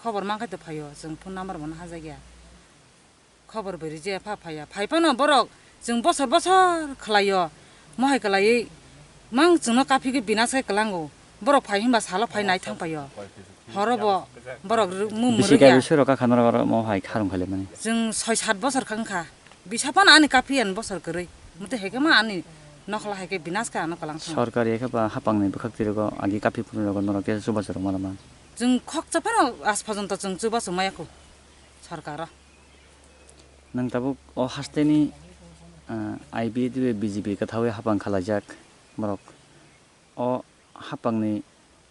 khobor mankhai to phaio, chwng phone number bo nahajakya. Khobor bai rijaya pha phaiya. Phai phano borok chwng bosor bosor khlaio. Mohai kwlaiwi mang chwngno kaphigwi binas khe kwlango. Borok phai hwnba salo phai nai thang paio. Horo bo borok ru-, mu Bisi mwrwkya. Kaibwi sero kakha norok oro mohai kharung khalimani? Chwng soi sat bosor kha wngkha. Bisa phano ani kaphi ani bosor kwrwi. Mutwi hai khe ma ani nokhla hai khe binas khe ano kwlang thang. Sorkar ya khe ba hapangni bwkhak twi rogo agi kaphi phuru rogo norok khe chubachu rwma rwma? Chwng khokcha phano aaj porjonto chwng chubachu maya kho sorkaro. Nwng tabuk o hasteni, ah, I B A D B J P kwthaui hapang khalaijak borok. O hapangni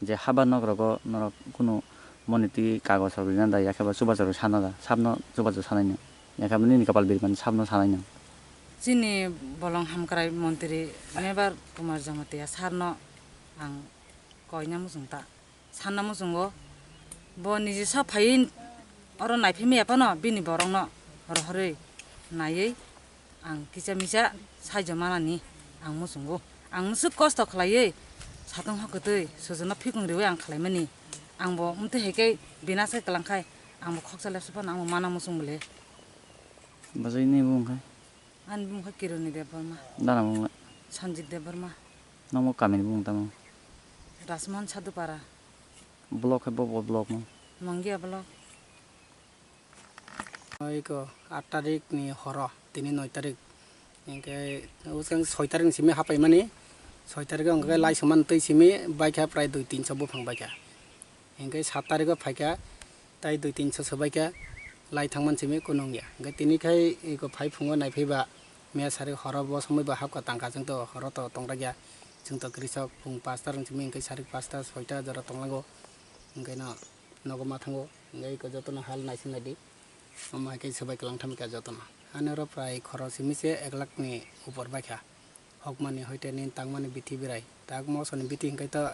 je haba nok rogo norok kunu moniti kagoj rok rina da, yakhe ba chubachu rok sana da, sabno chubachu sanai nang. Yakhe ba nini kapal birmani sabno sanai nang. Chini bolong hamkrai montri Mebar Kumar Jamatia sarno ang koina muchung ta. Sanna muchungo, bo niji sa phaiwi oro naiphi maya phano bini borokno rohorwi naiwi ang kisa misa saijo manani ang muchungo. Ang mwswk kosto khlaiwi satung hokotwi sujuno phikung riwi ang khlaimani. Ang bo mwtwi hai khe binas khe kwlang khai ang bo khoksa lepsa phano ang bo mana muchung bole. Bwswk ni bumung khai? Ani bumung khe Kironi Debbarma. Dana bumung le? Sanjit Debbarma. Nomo kamini bumung tamo? Rajmohan Sadhupara. Block khe bo, bo block mo? Mangia block. Oi ko aat tarik ni horo, tini noi tarik. Hinkhe bwskang soi tarik ni simi hapaimani, soi tarik o hinkhe lai sumani twi simi baikha prai dui tinso buphang baikha. Hinkhe saat tarik o phaikha, tai dui tinso swbaikha, lai thangmani simi kunung ya. Hinkhe tini khai iko phai phungo naiphaiba, miya sari horo bo somoi bo hapkha tangkha, chwng to horo to tongrakya. Chwng to krisok phung pasta rwng simi hinkhe sari pasta soita jora tonglango. Hinkhe no nogo ma thango, hinkhe iko jotono hal naising naidi. Omo hai khe swbai kwlang thangkha jotono. Ani oro prai khorok simi se ek lakh ni upor baikha. Hokmani hoite nini tangmani bithi birai. Tak mosoni bithi hinkhe to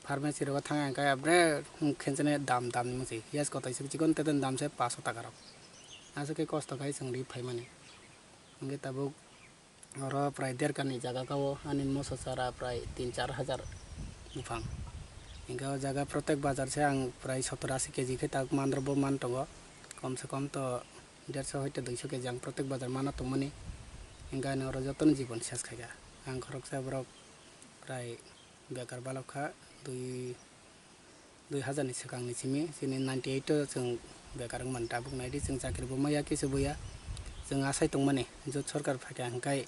pharmacy rogo thang hinkhe abre khenchene dam dam ni mungsi. Yes kotai se chikon teten dam se paso taka rok. Aswk khe kosto khai chwng ri phaimani. Hinkhe tabuk oro prai derkani jaga kao ani moso chara prai tin char hajar buphang. Hinkhe o jaga protek bazar se ang prai sottor asi keji khe tak mandro bo man tongo. Kom se kom to derso hoite duiso keji ang protek bazar mana tongmani. Hinkhe ani oro jotono jibon ses khaikha. Ang khoroksa borok prai bekar balok kha, dui dui hajar ni swkang ni simi chini ninety eight o chwng bekar wngmani tabuk naidi, chwng chakri bo maya kisa buya. Chwng asai tongmani jot sorkar phaikha hinkhe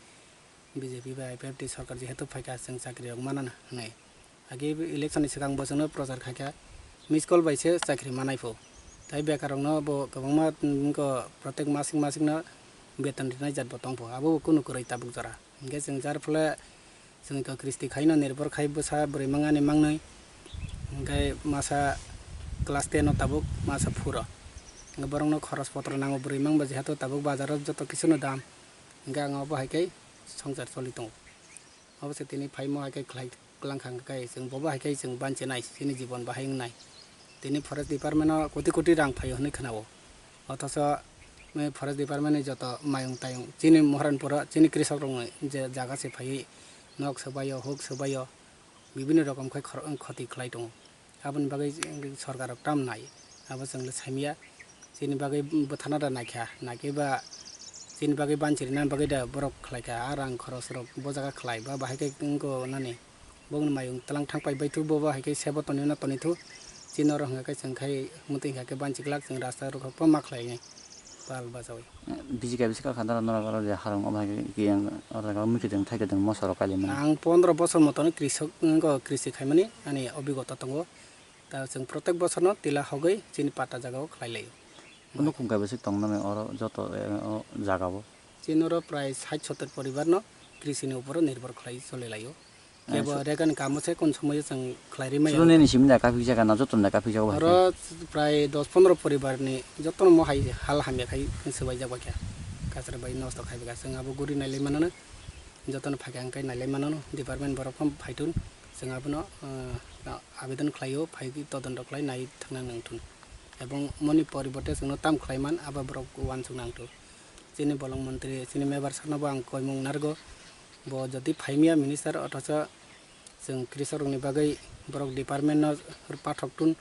B J P bai I P F T sorkar jehetu phaikha chwng chakri rok manana hinwi. Agi election ni swkang bo chwngno prochar khaikha, miss call bai se chakri manai pho. Tai bekar rokno bo kwbangma wngkha, protek masing masing no beton rinai jat bo tongpho, abo bo kunu kwrwi tabuk jora. Hinkhe chwng jar phole chwng iko kristi khaino nirbhor khai bwsa bwrwi mangani mangnwi. Hinkhe masa class ten o tabuk masa four o. Hinkhe borokno khoros potro nango bwrwi mangba jehetu tabuk bazaro joto kisuno dam. Hinkhe ang obo hai khe swngchar choli tongo. Obo se tini phaimo hai khe khlai. Kwlang kha hwnkhe chwng bobo hai khe chwng banchinai chini jibon bahai wngnai. Tini forest department o koti koti rang phaio hwnwi khwnao. Othoso forest department ni joto mayung tayung chini Moharanpur o chini krisok rokni je jaga se phaiwi nok swbaio, huk swbaio, bibinno rokom khe khor-, khoti khlai tongo. Aboni bagwi sorkar rok tam nai, abo chwng le saimya. Chini bagwi bwthana da naikha, naikhe ba chini bagwi banchi rina bagwi da borok khlaikha, a rang khoros rok bo jaga khlai ba bahai khe wngkha nani. Bongni mayung tlang thang pai bai thu, bo bo hai khe sebo tonwi no tonwi thu. Chini oro hwnkha khe chwng khai mwtwi hwnkha khe banchi glak chwng rasta rok ma khlai nai pal bachaui. Bisi kaisa kha dara norok oro je harang omo hai khe yang oro jaga mui kwdwng thai kwdwng moso rok kailaimani. Ang pondro bosor motono krisok wngkha, kristi khaimani ani obigota tongo. Ta chwng protek bosorno tila hogwi chini pata jagao khlai laio. Kunu khum kaibwswk tong nani oro joto, eh, o jagao? Chini oro prai sait sottor poribarno krisini uporo nirbhor khlai choli laio. Ah, kebo so- rekani kamo se kun somoyo chwng khlai ri maya. Sudo nini simi da kaphi jaga na joto da kaphi jaga bahai? Oro prai dos pondro poribarni jotono mo hai hal hamya khai swbai jak bai kha. Kachar bai nosto khai bai kha. Chwng abo guri nai lai mano na. Jotono phaikha hwnkhe nailai mano, department borok phano phaitun, chwng abono, ah, abedon khlaio, phaigwi todonto khlai nai thangna nangthun. Ebong moni poriborte chwngno tam khlaiman abo borok uansuk nangthu. Chini bolong montri, chini mebar sakno bo ang koimung narwgo, bo jodi phaimya minister othocho chwng krisokrokni bagwi borok departmentno pathoktun,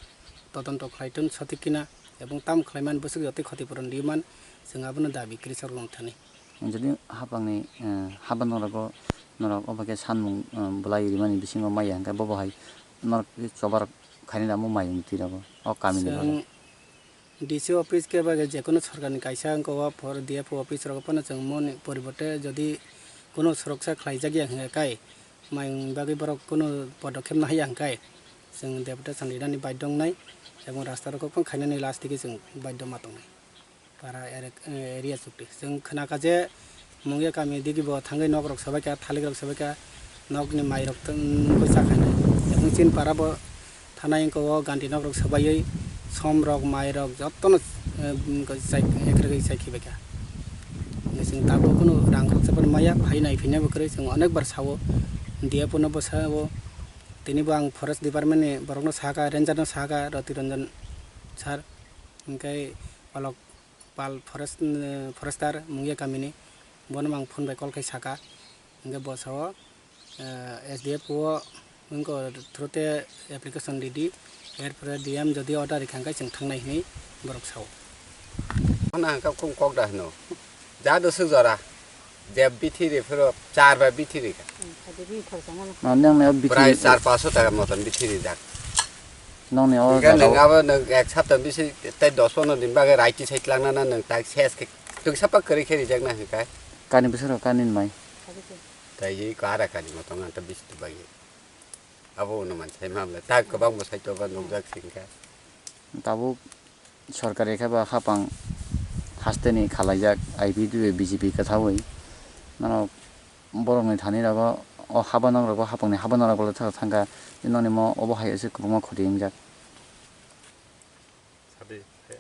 todonto khlaitun sotik kina, ebong tam khlaiman bwswk jotoi khotipurun riman, chwng abono dabi krisokrokni thani. Jodi hapangni, eh, haba norok o, norok obo khe sanmung, eh, bwlai rimani bisingo maya hwnkhe bobo hai norok choba rok khaina namo mayung twi rogo o kamini bagwi. Chwng D C office khe bagwi jekono sorkarni kaisa wngkha o for D F O office rogo phano chwng moni poriborte jodi kono soroksa khlaijak ya hwnkhe kai mayung bagwi borok kono podokhep nahaiya hwnkhe chwng deputation rinani baidhyo wngnai ebong rasta rok phano khainani last digi chwng baidhyo ma tongnai. Para ere-, area chukti. Chwng khwnakha je Mungia kami digi bo thangwi nok rok swbaikha, thalik rok swbaikha, nokni mai rok tw-, nugwi chakhainai. Ebong chini para bo thanai wngkha o ganti nok rok swbaiwi som rok, mai rok jotono, eh, wngkha chai-, ekrwgwi chai khibaikha. Chwng tabuk kunu rang rok se phano maya, phai nai phina bo kwrwi chwng onek bar sao, D F O no bo sao. Tini bo ang forest department ni borok no saka, ranger no saka, Roti Ranjan sir, hwnkhe Palok Pal forest, eh, forester Mungia kamini, bono ang phone bai call khai saka, hwnkhe bo sao, eh, S D F O wngkha through te application ridi, erpore D M jodi order rikha hwnkhe chwng thangnai hinwi borok sao. Hwnna hwnkhe khung kok da hwno, ja doswk jora, je bithi ri phuru char bai bithi rikha. Ah, nang nai o bithi prai ri- char paso taka moton bithi rijak. Nokni o Hingke jaga nwng o abo nwng ek sapta bisi tei dos pono din bagwi raiti sai tlangnana nwng tak ses khe twk sapa kwrwi khe rijakna hwnka. Kani bwswk rok kani mai. Tei iko ara kani motong ang ta bisi bagwi. Abo unuman sai mamla tak kwbang bo sai toba nukjak singkha. Tabuk sorkari khe ba hapang hasteni khalaijak I P D B J P kwthaui. Mano borokni thani rogo o habanok rogo hapangni habanok rogo thangkha nokni mo obo hai se kwbangma khoti wngjak. Sadi, he.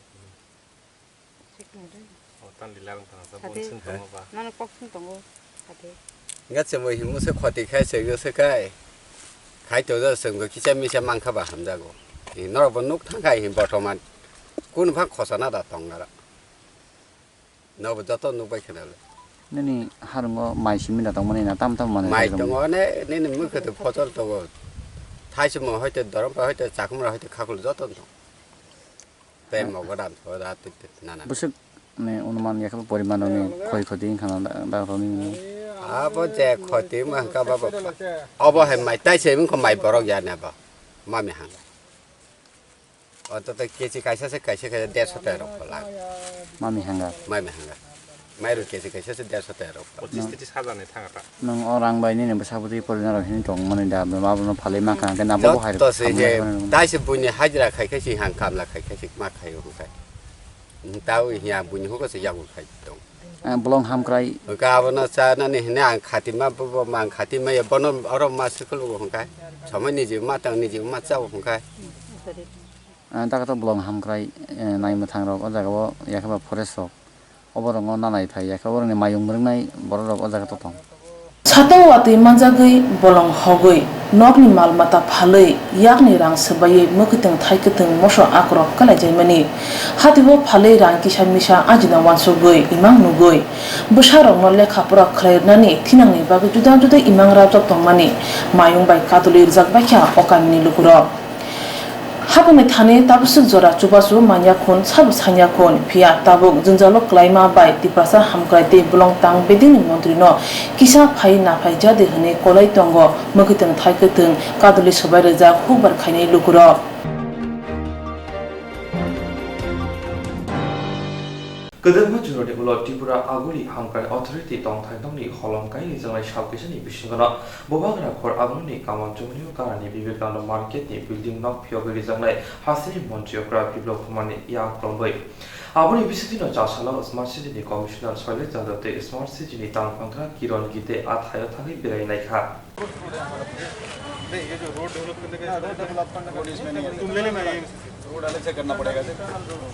Oh, tan dilarang tang sa, Sadi. Bonsing tongo ba. Nana kok sing tongo. Sadi. Nga chemo himo se khoti khai se go se kai. Khai to da se go kicha misa mangkha ba hamjago. Norok bo nuk thang khai hin bortoman. Kun phang khosana da tong nara. Nobo joto nukbai kheno le. Nini harungo mai simi da tongmani na tam tam manwi Mai tongmani. Tongo ne, nini mukhe to photol tongo. Thaisimo hoite dorompa hoite chakhumra hoite khakul joto tong. Tei mogo dan tho da tik tik nana. Bwswk ni onuman yakhe poriman rokni khoi khoti wngkha na da, da rokni. Abo je khoti wngkha babo. Obo hai mai taise wngkha mai borok ya ne ba. Mami hanga. Oto to kechi kaisa se kaisa kaisa derso ta rok phalak. Mami hanga. Mami hanga. Mairu kechi kaisa se derso ta rok phalak. Pochis tris hajar ni thang ta. Nwng o rang bai nini bwsa bwtwi porina rok hini tong mani da, abono phalwi ma kha, hwnkhe nabo bo hai rok Jotto se samung je, lai mani. Dai se buini hajra khai khai si hang kamla khai khai si ma khai hwnkhe. Tao hiya buini hugo se yago khai tong. Eh, bolong hamkrai. Hwnkhe abono chanani hwnwi ang khatima, bobo ma ang khatima ya, bono oro ma swkulugo hwnkhe. Somoi niji ma tang, niji ma chao hwnkhe. Eh, dakto bolong hamkrai, eh, naimwthang rok o jaga o yakhe ba forest rok. Oborok no nanai phai yakhe, oborok ni mayung mwrwknai borok rok o jaga to tong. Satung watwi manjagwi, bolong hogwi, nokni mal mata phalwi, yakni rang swbaiwi mwkhwtwng thaikwtwng moso akrok kalaijai mani. Hati o phalwi rang kisa misa ajina uansukgwi imang nugwi, bwsarokno lekha pora khlai rwnani thinangni bagwi juda juda imang rabjak tongmani mayung bai kadulwi rwjak baikha o kamini lukurok. Haboni thani tabuk swk jora chubachu manya khun, sabo sanya khun, phiya tabuk jwngjalo kwlaima bai Tiprasa hamkrai tei bolong tang bedini montrino kisa phai naphai jadi hwnwi kolai tongo mwkhwtwng thai kwthwng kadulwi swbai rwjak hukbar khainai lukurok. Kwdwkma jorani ulo Tripura Aguri Hamkrai Authority tongthai nokni holong kai rijaknai sal kisani bisingono Bubagra khor Aguruni Kamalchumrio Karani Vivekananda Market ni building nok phiyogwi rijaknai hasteni montri okra Biplab Kumar ni yak romwi. Aboni bisingtwi no chasalo Smart City ni Commissioner Shailesh Yadav tei Smart City ni tangphangkra Kiron Gite a thaio thangwi berai naikha. नहीं, ये जो road develop करने का हाँ, road development का रोड इसमें नहीं है। तुम ले लेना ये। रोड अलग से करना पड़ेगा सर।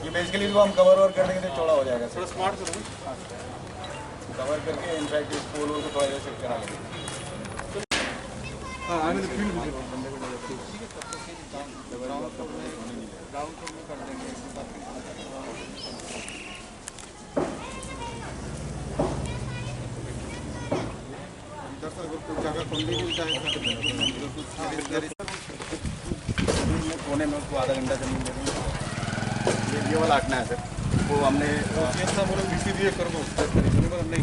ये बेसिकली इसको हम कवर और कर देंगे तो चौड़ा हो जाएगा सर। थोड़ा स्मार्ट करो ना। कवर करके इनफैक्ट इस पोल वोल को थोड़ा इधर शिफ्ट करा लेंगे। हाँ, आगे तो फील्ड भी। ग्राउंड फ्लोर में कर देंगे। इधर से अगर कुछ जगह कम भी मिलता है, सर, तो कुछ खरीदारी कोने में उसको आधा घंटा जमीन दे देंगे। ये, ये वाला हटना है, सर। वो हमने तो ये था, बोलो, बीसी दिए कर दो, पर हमने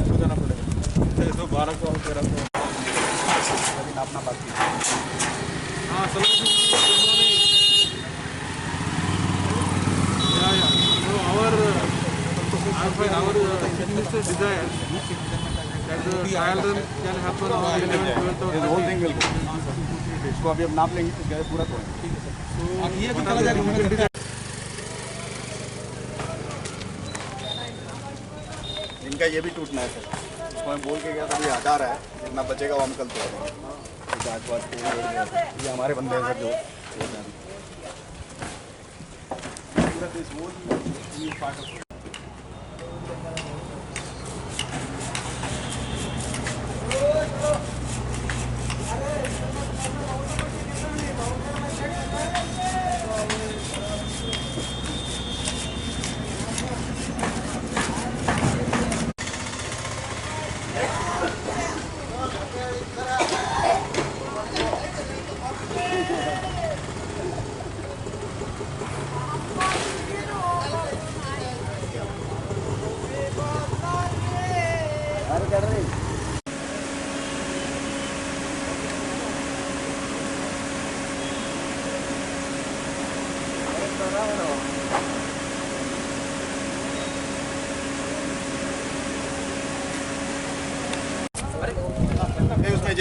उसको जाना पड़ेगा। तो बारह सौ और तेरह सौ। अभी नापना बाकी है। हाँ, चलो, good morning। Yeah, yeah. So our, our, our, uh, Chief Minister desire that the trial run can happen on eleventh, twelfth of This whole thing will go. इसको अभी हम नाप लेंगे, इसका पूरा तोड़ेंगे। So, ये भी चला जाएगा। इनका ये भी टूटना है सर, इसको मैं बोल के गया था, अभी हटा रहा है, जितना बचेगा वो हम कल तोड़ देंगे। ये हमारे बंदे हैं सर, जो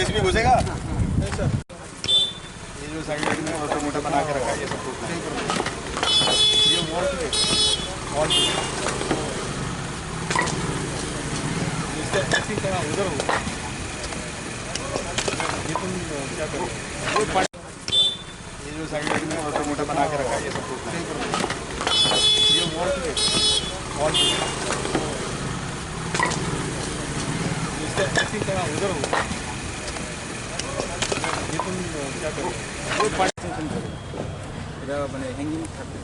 ये जो साइड में मोटा मोटा बना के रखा है, ये सब टूट रहा है। ये वॉल पे, वॉल पे। इसका ऐसी तरह उधर हो। ये तुम क्या करो? ये जो साइड में मोटा मोटा बना के रखा है, ये सब टूट रहा है। ये वॉल पे, वॉल पे। इसका ऐसी तरह उधर हो। ये तुम क्या करो? वो पार्ट। এটা মানে হ্যাঙ্গিং থাকবে।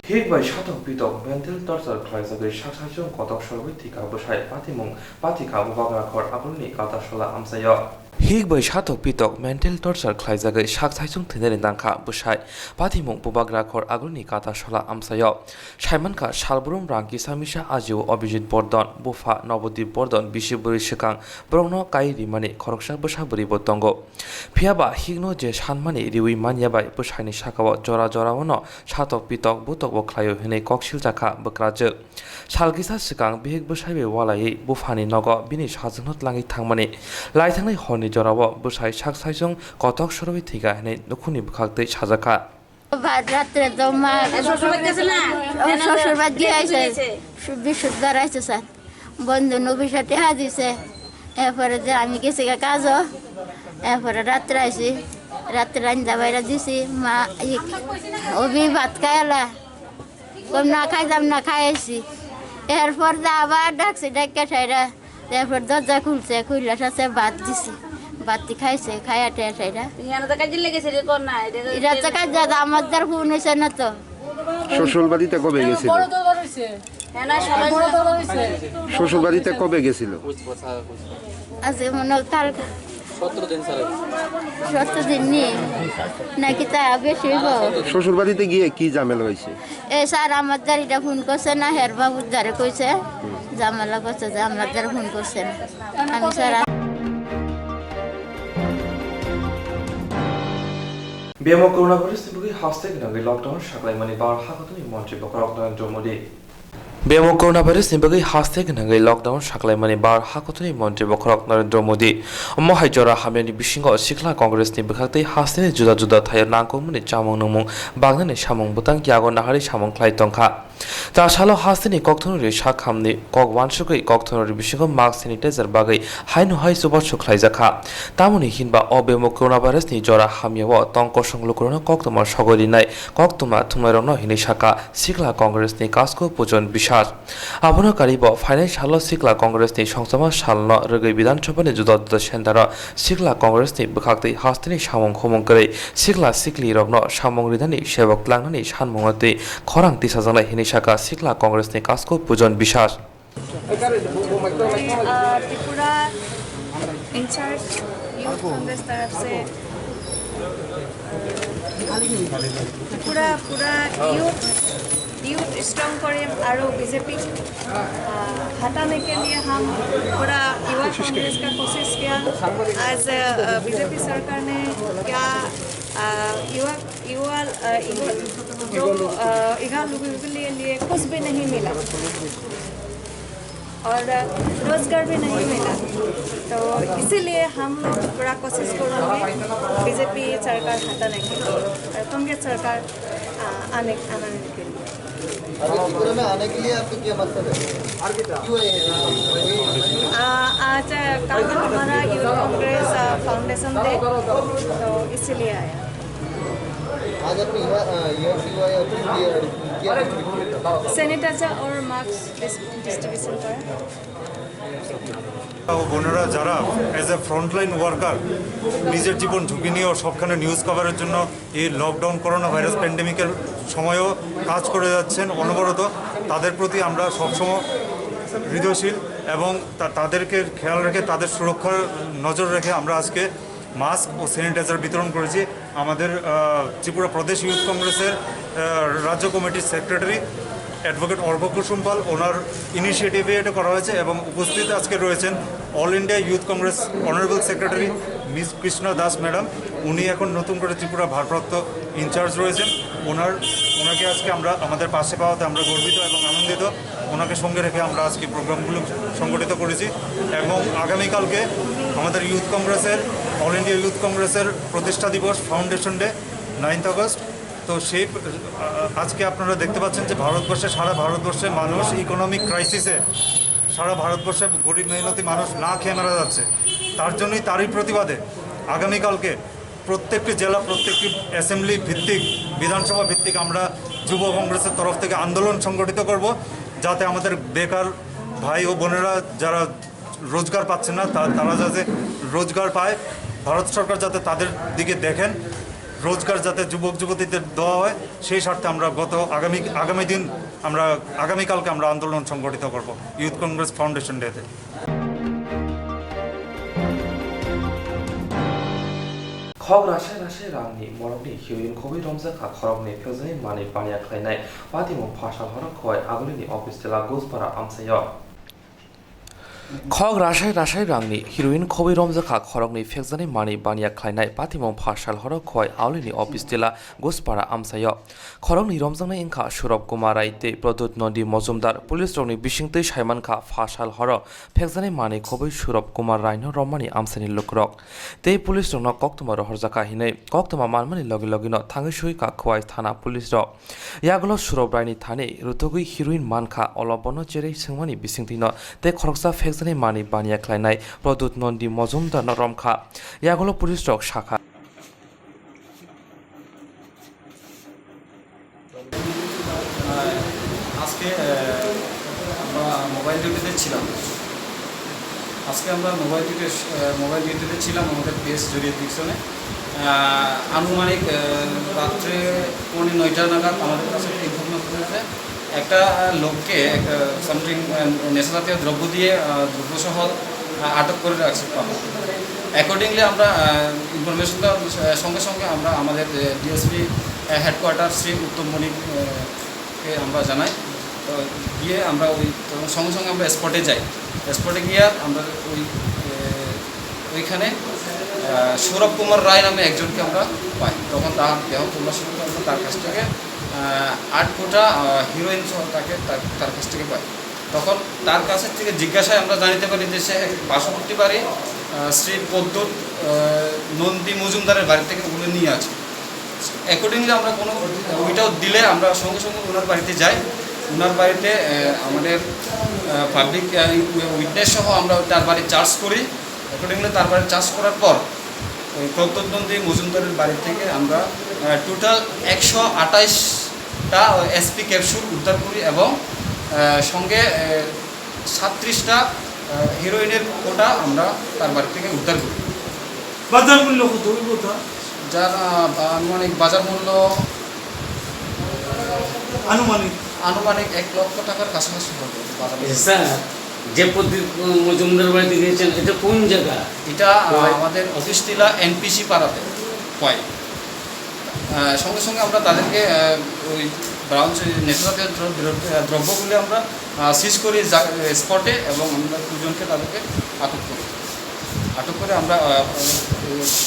Hik bai satok pitok mental torture khlaijagwi sak saichung kotok sorwi thika bwsai patimung pathikha bubagra khor agulni kata sola amchaio. Hik bai satok pitok mental torture khlaijagwi sak saichung thwinani nangkha bwsai patimung bubagra khor agulni kata sola amchaio. Saimankha salbrum rang kisa misa ajio Abhijit Bordon, bupha Nobodip Bordon, bisi bwrwi swkang borokno kai rimani khoroksa bwsa bwrwibo tongo. Phiyaba hikno je sanmani riwi manya bai bwsaini sakao jora joraono satok pitok butokbo khlaio hinwi kok siljakha bwkrajwk. Sal kisa swkang bihik bwsai bai walaiwi buphani nogo bini sajwkno tlangwi thangmani. Laithangnai horni jorao bwsai sak saichung kotok sorwi thwikha hinwi nukhungni bwkhaktwi sajakha. ভাত রাত্রে জমা। এ, শ্বশুরবাড়ি গেছে না? ও, শ্বশুরবাড়ি গিয়ে আইছে। বিশুদ্ধ রাইছে স্যার। বন্ধু নবী সাথে হাজিছে। এরপরে যে আমি গেছি গা কাজও। এরপরে রাত্রে আইছি। রাত্রে রান্দা বাইরা দিছি। মা, ই, অভি ভাত খাইলা। কম না খাইতাম না, খাইছি। এরপর যে আবার ডাকছি, ডাকিয়া সাইরা। তারপর দরজা খুলছে, খুললে সাথে ভাত দিছি। ভাত দি খাইছে, খাইয়া টেয়া সাইরা। ইয়ানো তো কাজে লেগেছে রে, কর না, এটা তো এরা তো কাজ দাদা, আমার দ্বার ফোন হয়েছে না তো। শ্বশুর বাড়িতে কবে গেছিল? হ্যাঁ, না, সবাই শ্বশুর বাড়িতে কবে গেছিল? আজকে মনে হয় কাল। সতেরো দিন স্যার। সতেরো দিন নি? নাকি তা বেশি হইব? শ্বশুর বাড়িতে গিয়ে কি ঝামেলা হয়েছে? এ স্যার, আমার দ্বারিটা ফোন করছে না, হের বাবুর দ্বারে কইছে, ঝামেলা করছে যে আমার দ্বারে ফোন করছে না। আমি sir Bemo coronavirus ni bagwi haste gwnangwi lockdown saklaimani bar hakotoni montri bokhorok Narendra Modi. Bemo coronavirus ni bagwi haste gwnangwi lockdown saklaimani bar hakotoni montri bokhorok Narendra Modi. Omo hai jora hamyani bisingo sikla Congress ni bwkhaktwi hasteni juda juda thaio nangkukmani chamung nungmung bangnani samung bwtang yago nahari samung khlai tongkha. Ta salo hasteni kokthongrokni sak hamni kok wansugwi kokthongrokni bisingo mask sanitizer bagwi haino hai chubachu khlaijakha. Tamoni hinba o bemo coronavirus ni jora hamyao tong kosong lukurokno koktwma sogwi rinai koktwma thumnairokno hinwi sakha sikla Congress ni Kasko Pujon Biswas. Abono karibo phainai salo sikla Congress ni songchama salno rwgwi Bidhan Sabha ni juda juda center o sikla Congress ni bwkhaktwi hasteni samung humung kwrwi sikla sikli rokno samung rinani sebok tlangnani sanmungno twi khorang tisajaknai hinwi sakha sikla Congress ni Kasko Pujon Biswas. अ, Tripura in charge youth Congress तरफ से, अ, पूरा, पूरा youth, youth strong करें और बीजेपी, अ, हटाने के लिए हम पूरा युवा कांग्रेस का कोशिश किया। आज, अ, बीजेपी सरकार ने क्या, अ, युवा, युवा, अ, युवा, जो, अ, युवा लोगों के लिए, लिए कुछ भी नहीं मिला। और रोजगार भी नहीं मिला, तो इसीलिए हम लोग पूरा कोशिश करेंगे बीजेपी सरकार हटाने के लिए और कांग्रेस सरकार, आ, आने, आने के लिए। अभी त्रिपुरा में आने के लिए आपका क्या मकसद है? क्यों आए हैं? आ, आज, आ, कल हमारा यूथ कांग्रेस, आ, फाउंडेशन डे, तो इसीलिए आया। आज आपने यहाँ, आ, यहाँ क्यों आए और क्यों किया, क्या कुछ किया? सैनिटाइजर और मास्क डिस-, डिस्ट्रीब्यूशन करा। ও বোনেরা যারা as a frontline worker নিজের জীবন ঝুঁকি নিয়েও সবখানে নিউজ কভারের জন্য এই লকডাউন করোনা ভাইরাস প্যান্ডেমিকের সময়ও কাজ করে যাচ্ছেন অনবরত, তাদের প্রতি আমরা সবসময় হৃদয়শীল। এবং তা- তাদেরকে খেয়াল রেখে, তাদের সুরক্ষার নজর রেখে আমরা আজকে মাস্ক ও স্যানিটাইজার বিতরণ করেছি। আমাদের আহ, ত্রিপুরা প্রদেশ ইউথ কংগ্রেসের আহ, রাজ্য কমিটির সেক্রেটারি অ্যাডভোকেট অর্ঘ্য কুসুম পাল, ওনার ইনিশিয়েটিভে এটা করা হয়েছে এবং উপস্থিত আজকে রয়েছেন all India youth Congress honourable secretary miss Krishna Das madam. উনি এখন নতুন করে ত্রিপুরা ভারপ্রাপ্ত ইনচার্জ রয়েছেন। ওনার ওনাকে আজকে আমরা আমাদের পাশে পাওয়াতে আমরা গর্বিত এবং আনন্দিত। ওনাকে সঙ্গে রেখে আমরা আজকে প্রোগ্রামগুলো সংগঠিত করেছি এবং আগামীকালকে আমাদের ইউথ কংগ্রেসের, অল ইন্ডিয়া ইউথ কংগ্রেসের প্রতিষ্ঠা দিবস, ফাউন্ডেশন ডে, নাইন্থ আগস্ট। তো সেই আহ, আজকে আপনারা দেখতে পাচ্ছেন যে ভারতবর্ষে, সারা ভারতবর্ষে মানুষ ইকোনমিক ক্রাইসিসে, সারা ভারতবর্ষে গরিব মেহনতি মানুষ না খেয়ে মারা যাচ্ছে। তার জন্যই, তারই প্রতিবাদে আগামীকালকে প্রত্যেকটি জেলা, প্রত্যেকটি অ্যাসেম্বলি ভিত্তিক, বিধানসভা ভিত্তিক আমরা যুব কংগ্রেসের তরফ থেকে আন্দোলন সংগঠিত করব, যাতে আমাদের বেকার ভাই ও বোনেরা যারা রোজগার পাচ্ছেন না, তা- তারা যাতে রোজগার পায়, ভারত সরকার যাতে তাদের দিকে দেখেন, রোজগার যাতে যুবক যুবতীদের দেওয়া হয়, সেই স্বার্থে আমরা গত আগামী আগামী দিন আমরা আগামীকালকে আমরা আন্দোলন সংগঠিত করব ইউথ কংগ্রেস ফাউন্ডেশন ডেতে। Khok rasai rasai rangni morokni heroin khobwi romjakha khoroknwi phekjaknai manwi baniya khlainai patimung phasal horo khowai agulini office tela Guspara amchaio. Khok rasai rasai rangni heroin khobwi romjakha khoroknwi phekjaknai manwi baniya khlainai patimung phasal horo khowai agulini office tela Guspara amchaio. Khoroknwi romjaknai wngkha Surab Kumar Rai tei Pradyut Nandi Mojumdar. Police rokni bisingtwi saimankha phasal horo phekjaknai manwi khobwi Surab Kumar Raino romani amchaini lukurok tei police rokno koktwma rohorjakha hinwi koktwma manmani logi logino thangwi suikha Khowai thana police rok. Yagulo Surab Raini thani rutugwi heroin mankha, olo bono cherwi swngmani bisingtwino tei khoroksa phekjaknai manwi baniya khlainai Pradyut Nandi Mojumdarno romkha. Yagulo police rok sakha. আহ, আজকে, আহ, আমরা মোবাইল ডিউটিতে ছিলাম। আজকে আমরা mobile duty, আহ, মোবাইল ডিউটিতে ছিলাম আমাদের পিএস জুরিসডিকশনে। আহ, আনুমানিক, আহ, রাত্রে পৌনে নয়টা নাগাদ আমাদের কাছে একটা ইনফরমেশন এসেছে, একটা লোককে একটা সামথিং, আহ, নেশা জাতীয় দ্রব্য দিয়ে, আহ, দ্রব্যসহ, আহ, আটক করে রাখছে পাবলিক। অ্যাকর্ডিংলি আমরা, আহ, ইনফরমেশনটা, আহ, সঙ্গে সঙ্গে আমরা আমাদের, আহ, ডিএসপি, আহ, হেডকোয়ার্টার শ্রী উত্তম মণিক, আহ, কে আমরা জানাই। তো গিয়ে আমরা ওই, তখন সঙ্গে সঙ্গে আমরা স্পটে যাই। স্পটে গিয়ে আমরা ওই, আহ, ওইখানে, আহ, সৌরভ কুমার রায় নামে একজনকে আমরা পাই। তখন তার দেহ তল্লাশি করতে আমরা তার কাছ থেকে, আহ, আট কোটা, আহ, হিরোইন সহ তাকে তার, তার কাছ থেকে পাই। তখন তার কাছ থেকে জিজ্ঞাসায় আমরা জানতে পারি যে সে এক পার্শ্ববর্তী বাড়ি, আহ, শ্রী প্রদ্যুৎ, আহ, নন্দী মজুমদারের বাড়ি থেকে ওগুলো নিয়ে আছে। অ্যাকর্ডিংলি আমরা কোনো উইথআউট ডিলে আমরা সঙ্গে সঙ্গে ওনার বাড়িতে যাই। ওনার বাড়িতে, আহ, আমাদের, আহ, পাবলিক, আহ, উইটনেস সহ আমরা তার বাড়ি চার্জ করি। অ্যাকর্ডিংলি তার বাড়ি চার্জ করার পর ওই প্রদ্যুৎ নন্দী মজুমদারের বাড়ি থেকে আমরা, আহ, টোটাল একশো আঠাশটা এসপি ক্যাপসুল উদ্ধার করি এবং, আহ, সঙ্গে, আহ, সাতত্রিশটা, আহ, হিরোইনের কোটা আমরা তার বাড়ি থেকে উদ্ধার করি। বাজার মূল্য কত হইব তা? যার, আহ, আনুমানিক বাজার মূল্য আনুমানিক? আনুমানিক এক লক্ষ টাকার কাছাকাছি হবে বাজার মূল্য। আচ্ছা, স্যার, যে প্রদীপ মজুমদার বাড়িতে গিয়েছেন, এটা কোন জায়গা? এটা, আহ, কোথায়? আমাদের অফিস টিলা এনপিসি পাড়াতে। কয়, আহ, সঙ্গে সঙ্গে আমরা তাদেরকে, আহ, ওই ব্রাউন সু-, নেশা জাতীয় দ্র-, দ্র-, আহ, দ্রব্যগুলি আমরা, আহ, সিজ করি জা-, স্পটে এবং আমরা দুজনকে তাদেরকে আটক করি। আটক করে আমরা, আহ, আহ,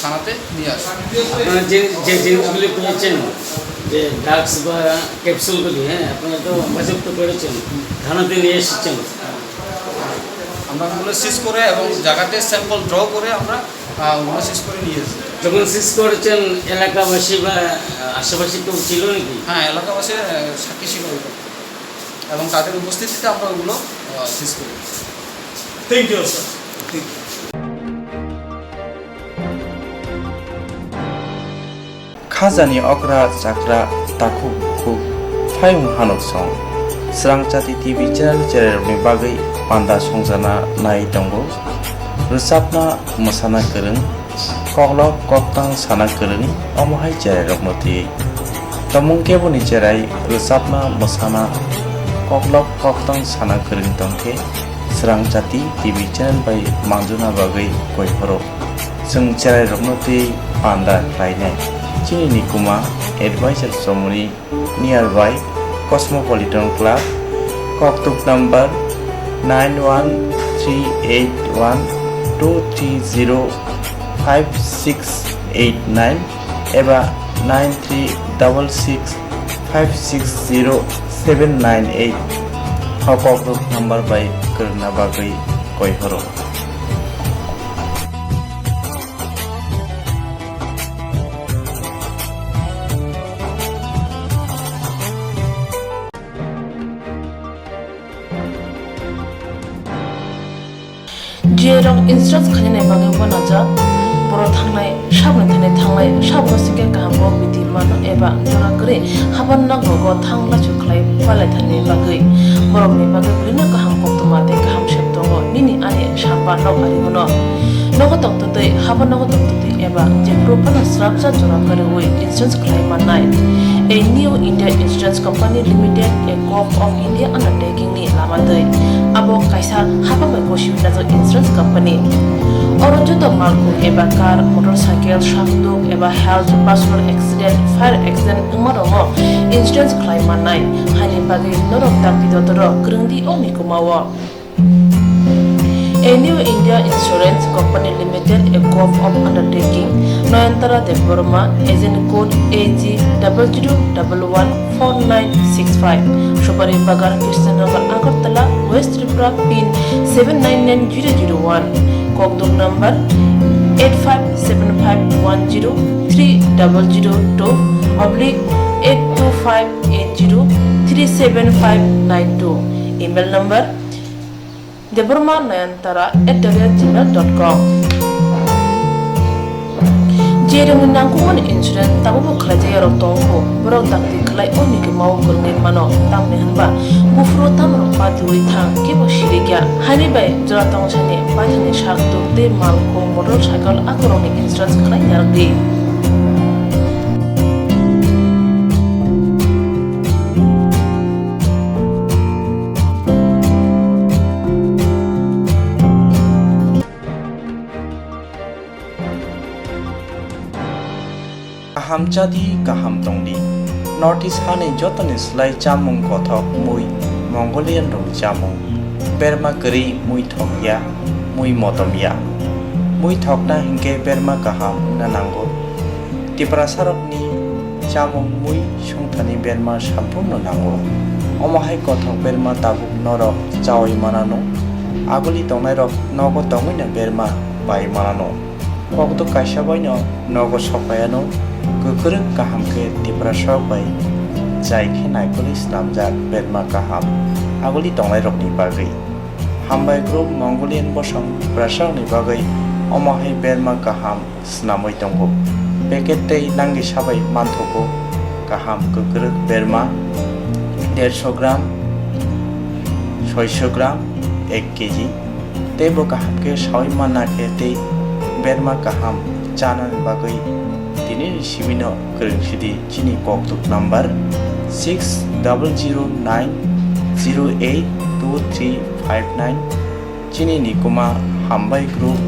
থানাতে নিয়ে আসি। আপনারা যে, যে জিনিসগুলি পেয়েছেন, যে ড্রাগস বা ক্যাপসুলগুলি, হ্যাঁ, আপনারা তো বাজেয়াপ্ত করেছেন, থানাতে নিয়ে এসেছেন। আমরা ওগুলো সিজ করে এবং জায়গাতে স্যাম্পল ড্র করে আমরা, আহ, ওগুলো সিজ করে নিয়ে এসেছি। যখন সিজ করেছেন, এলাকাবাসী বা, আহ, আশেপাশে কেউ ছিল নাকি? হ্যাঁ, এলাকাবাসী, আহ, সাক্ষী ছিল ওই ব্যাপারে। এবং তাদের উপস্থিতিতে আমরা ওগুলো, আহ, সিজ করি। Thank you, sir. Thank you. Khajani okra chakra takhuk bukhuk phayung hanuk song. Srangchati T V channel chererokni bagwi panda songjana nai tongo. Rwchapna mwsana kwrwng, koklop koktang sana kwrwng, omo hai chererokno twi. Tomung keboni cherai rwchapna mwsana koklop koktang sana kwrwng tongkhe, Srangchati T V channel bai manjuna bagwi koiphoro. Chwng cherairokno tei panda khlainai. Chini nikuma advisor chomoni nearby Cosmopolitan Club, koktuk number nine one three eight one two three zero five six eight nine eba nine three double six five six zero seven nine eight. O koktuk number bai kwrwngna bagwi koiphoro. Jerok insurance khainani bagwi uanajak, borok thangnai saboni thani thanglai, saboni singkhe kaham kok bidi mano eba jora kwrwi haban nogo thang lachu khlai palai thani bagwi, borokni bagwi belino kaham koktwma tei kaham sep tongo. Nini ani samba nok ari uno nogo tongtwtwi, haban nogo tongtwtwi eba jephuru phano srapsa jora kwrwi insurance khlai mannai. A New India Insurance Company Limited, a Gov of India undertaking ni lama twi. Abo kaisa hapang bai gosi wngjak insurance company. Oro joto malkhung eba car, motorcycle, sakduk eba health, personal accident, fire accident wngma rokno insurance khlai mannai. Haini bagwi norok dakti dotoro kwrwng di o mikuma o. A New India Insurance Company Limited, a Gov of undertaking, Nayantara Debbarma, agent code A G double zero double one four nine six five, Supari Bagan, Krishnanagar, Agartala, West Tripura, pin seven nine nine zero zero one, kokduk number eight five seven five one zero three double zero two oblique eight two five eight zero three seven five nine two, email number debbarma nayantara at the rate gmail dot com. Jerokni nangkukmani insurance tabukbo khlaijak yarok tongkho, borok dakti khlai o mikuma o kwrwngwi mano, tamni hwnba buphuru tamrok patiui thang kebo sirikya. Haini bai jora tongthani paithani sakduk tei malkhung motorcycle akorokni insurance khlai yarwkdi. Kaham chadi, kaham tongdi. North East hani jotoni slai chamung kothok mui Mongolian rokni chamung. Berma kwrwi mui thokya, mui motomya. Mui thokna hinkhe berma kaham wngna nango. Tiprasarokni chamung mui songthani berma samphurno nango. Omo hai kothok berma tabuk norok chaui manano. Aguli tongnairok nogo tongwino berma pai manano. Kokduk kaisa baino nogo sokpaiano. Kwkrwk kaham khe Tiprasarok bai chai khe naikolwi snamjak berma kaham aguli tongnairokni bagwi. Hambai group Mongolian bosong Tiprasarokni bagwi omo hai berma kaham snamwi tongo. Packet tei langdi sabai manthogo kaham kwkrwk berma dersho gram, soisho gram, ek kg. Tei bo kaham khe saui manna khe tei berma kaham chanani bagwi tinini sibino kwrwng sidi chini kokduk number six double zero nine zero eight two three five nine. Chini nikuma Hambai Group,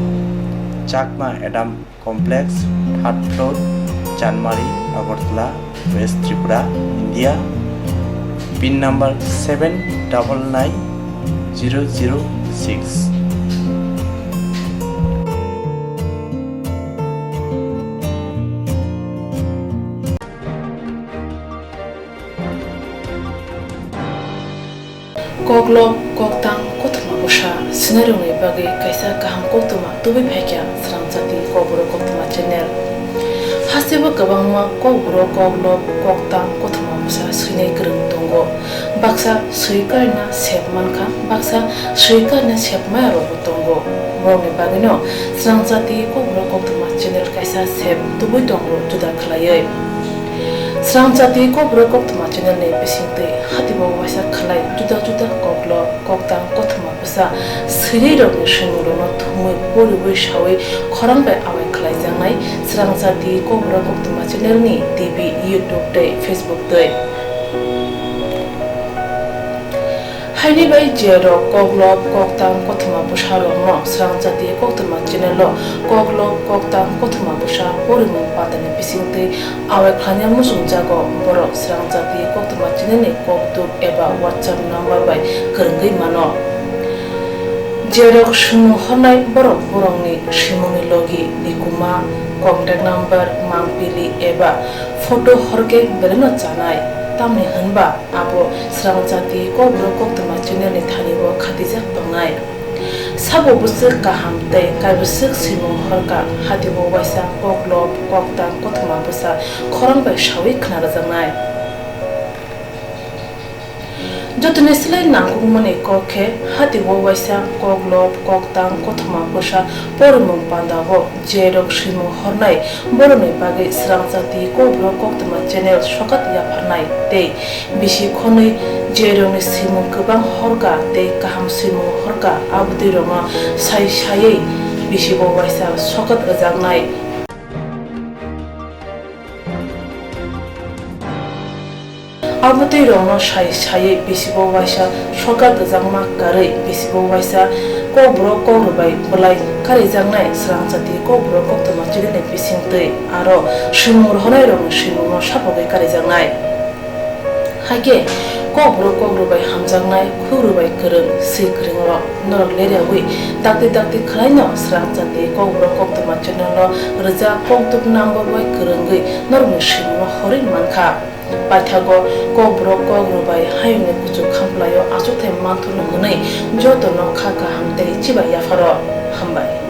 Chakma Adam Complex, third floor, Chanmari, Agartala, West Tripura, India. Pin number seven double nine zero zero six. Koklop, koktang, kothoma bwsa swinairokni bagwi kaisa kaham koktwma tubui phaikha Srangchati Kokborok Koktwma channel. Hasteo kwbangma kokborok, koklop, koktang, kothoma bwsa swinai kwrwng tongo. Baksa swi karina sep mankha, baksa swi karina sep maya rokbo tongo. Borokni bagwino Srangchati Kokborok Koktwma channel kaisa sep tubui tongo juda khlaiwi. Srangchati Kokborok Koktwma channel ni bisingtwi hatibo waisa khlai juda juda koklop, koktang, kothoma bwsa swinairokni swimungrokno thumwi poriwi saui khorang bai awai khlaijaknai Srangchati Kokborok Koktwma channel ni T V, YouTube tei Facebook twi. Haini bai je rok koklop koktang kothoma bwsa rokno Srangchati koktwma channel o koklop koktang kothoma bwsa porimung pandani bisingtwi awai khlaina muchungjago, borok Srangchati koktwma channel ni kokduk eba WhatsApp number bai kwrwngwi mano. Je rok swimung hornai borok borokni swimungni logi, nikuma, contact number, mangpili eba photo horkhe belaino chanai, tamni hwnba abo Srangchati kokborok koktwma channel ni thani o khatijak tongnai. Sabo bwswk kaham tei kaibwswk swimung horkha, hatio waisa koklop koktang kothoma bwsa khorang bai sawi khna rwjaknai. Jotoni slai nangkukmani kok khe, hatio waisa koklop koktang kothoma bwsa porimung pandao je rok swimung hornai borokni bagwi Srangchati kokborok koktwma channel sokat yapharnai tei bisi khonwi je rokni swimung kwbang horkha tei kaham swimung horkha, abotwi rokno sai saiwi bisibo waisa sokat rwjaknai. Abotwi rokno sai saiwi bisibo waisa sokat rwjakma karwi bisibo waisa kokborok kokrwbai bwlai karijaknai Srangchati kokborok koktwma channel ni bisingtwi aro swimung rohornai rokni swimungno sapogwi karijaknai. Haikhe kokborok kokrwbai hamjaknai, khukrwbai kwrwng, swi kwrwng rok norok leriawi dakti dakti khwlaino Srangchati kokborok koktwma channel o rwjak kokduk number bai kwrwngwi norokni swimungno horwi mankha. Paithago kokborok kokrwbai hayungni kuchuk khamplaio achukthai manthurno hwnwi jotono kha kaham tei chibai yapharo. Hambai.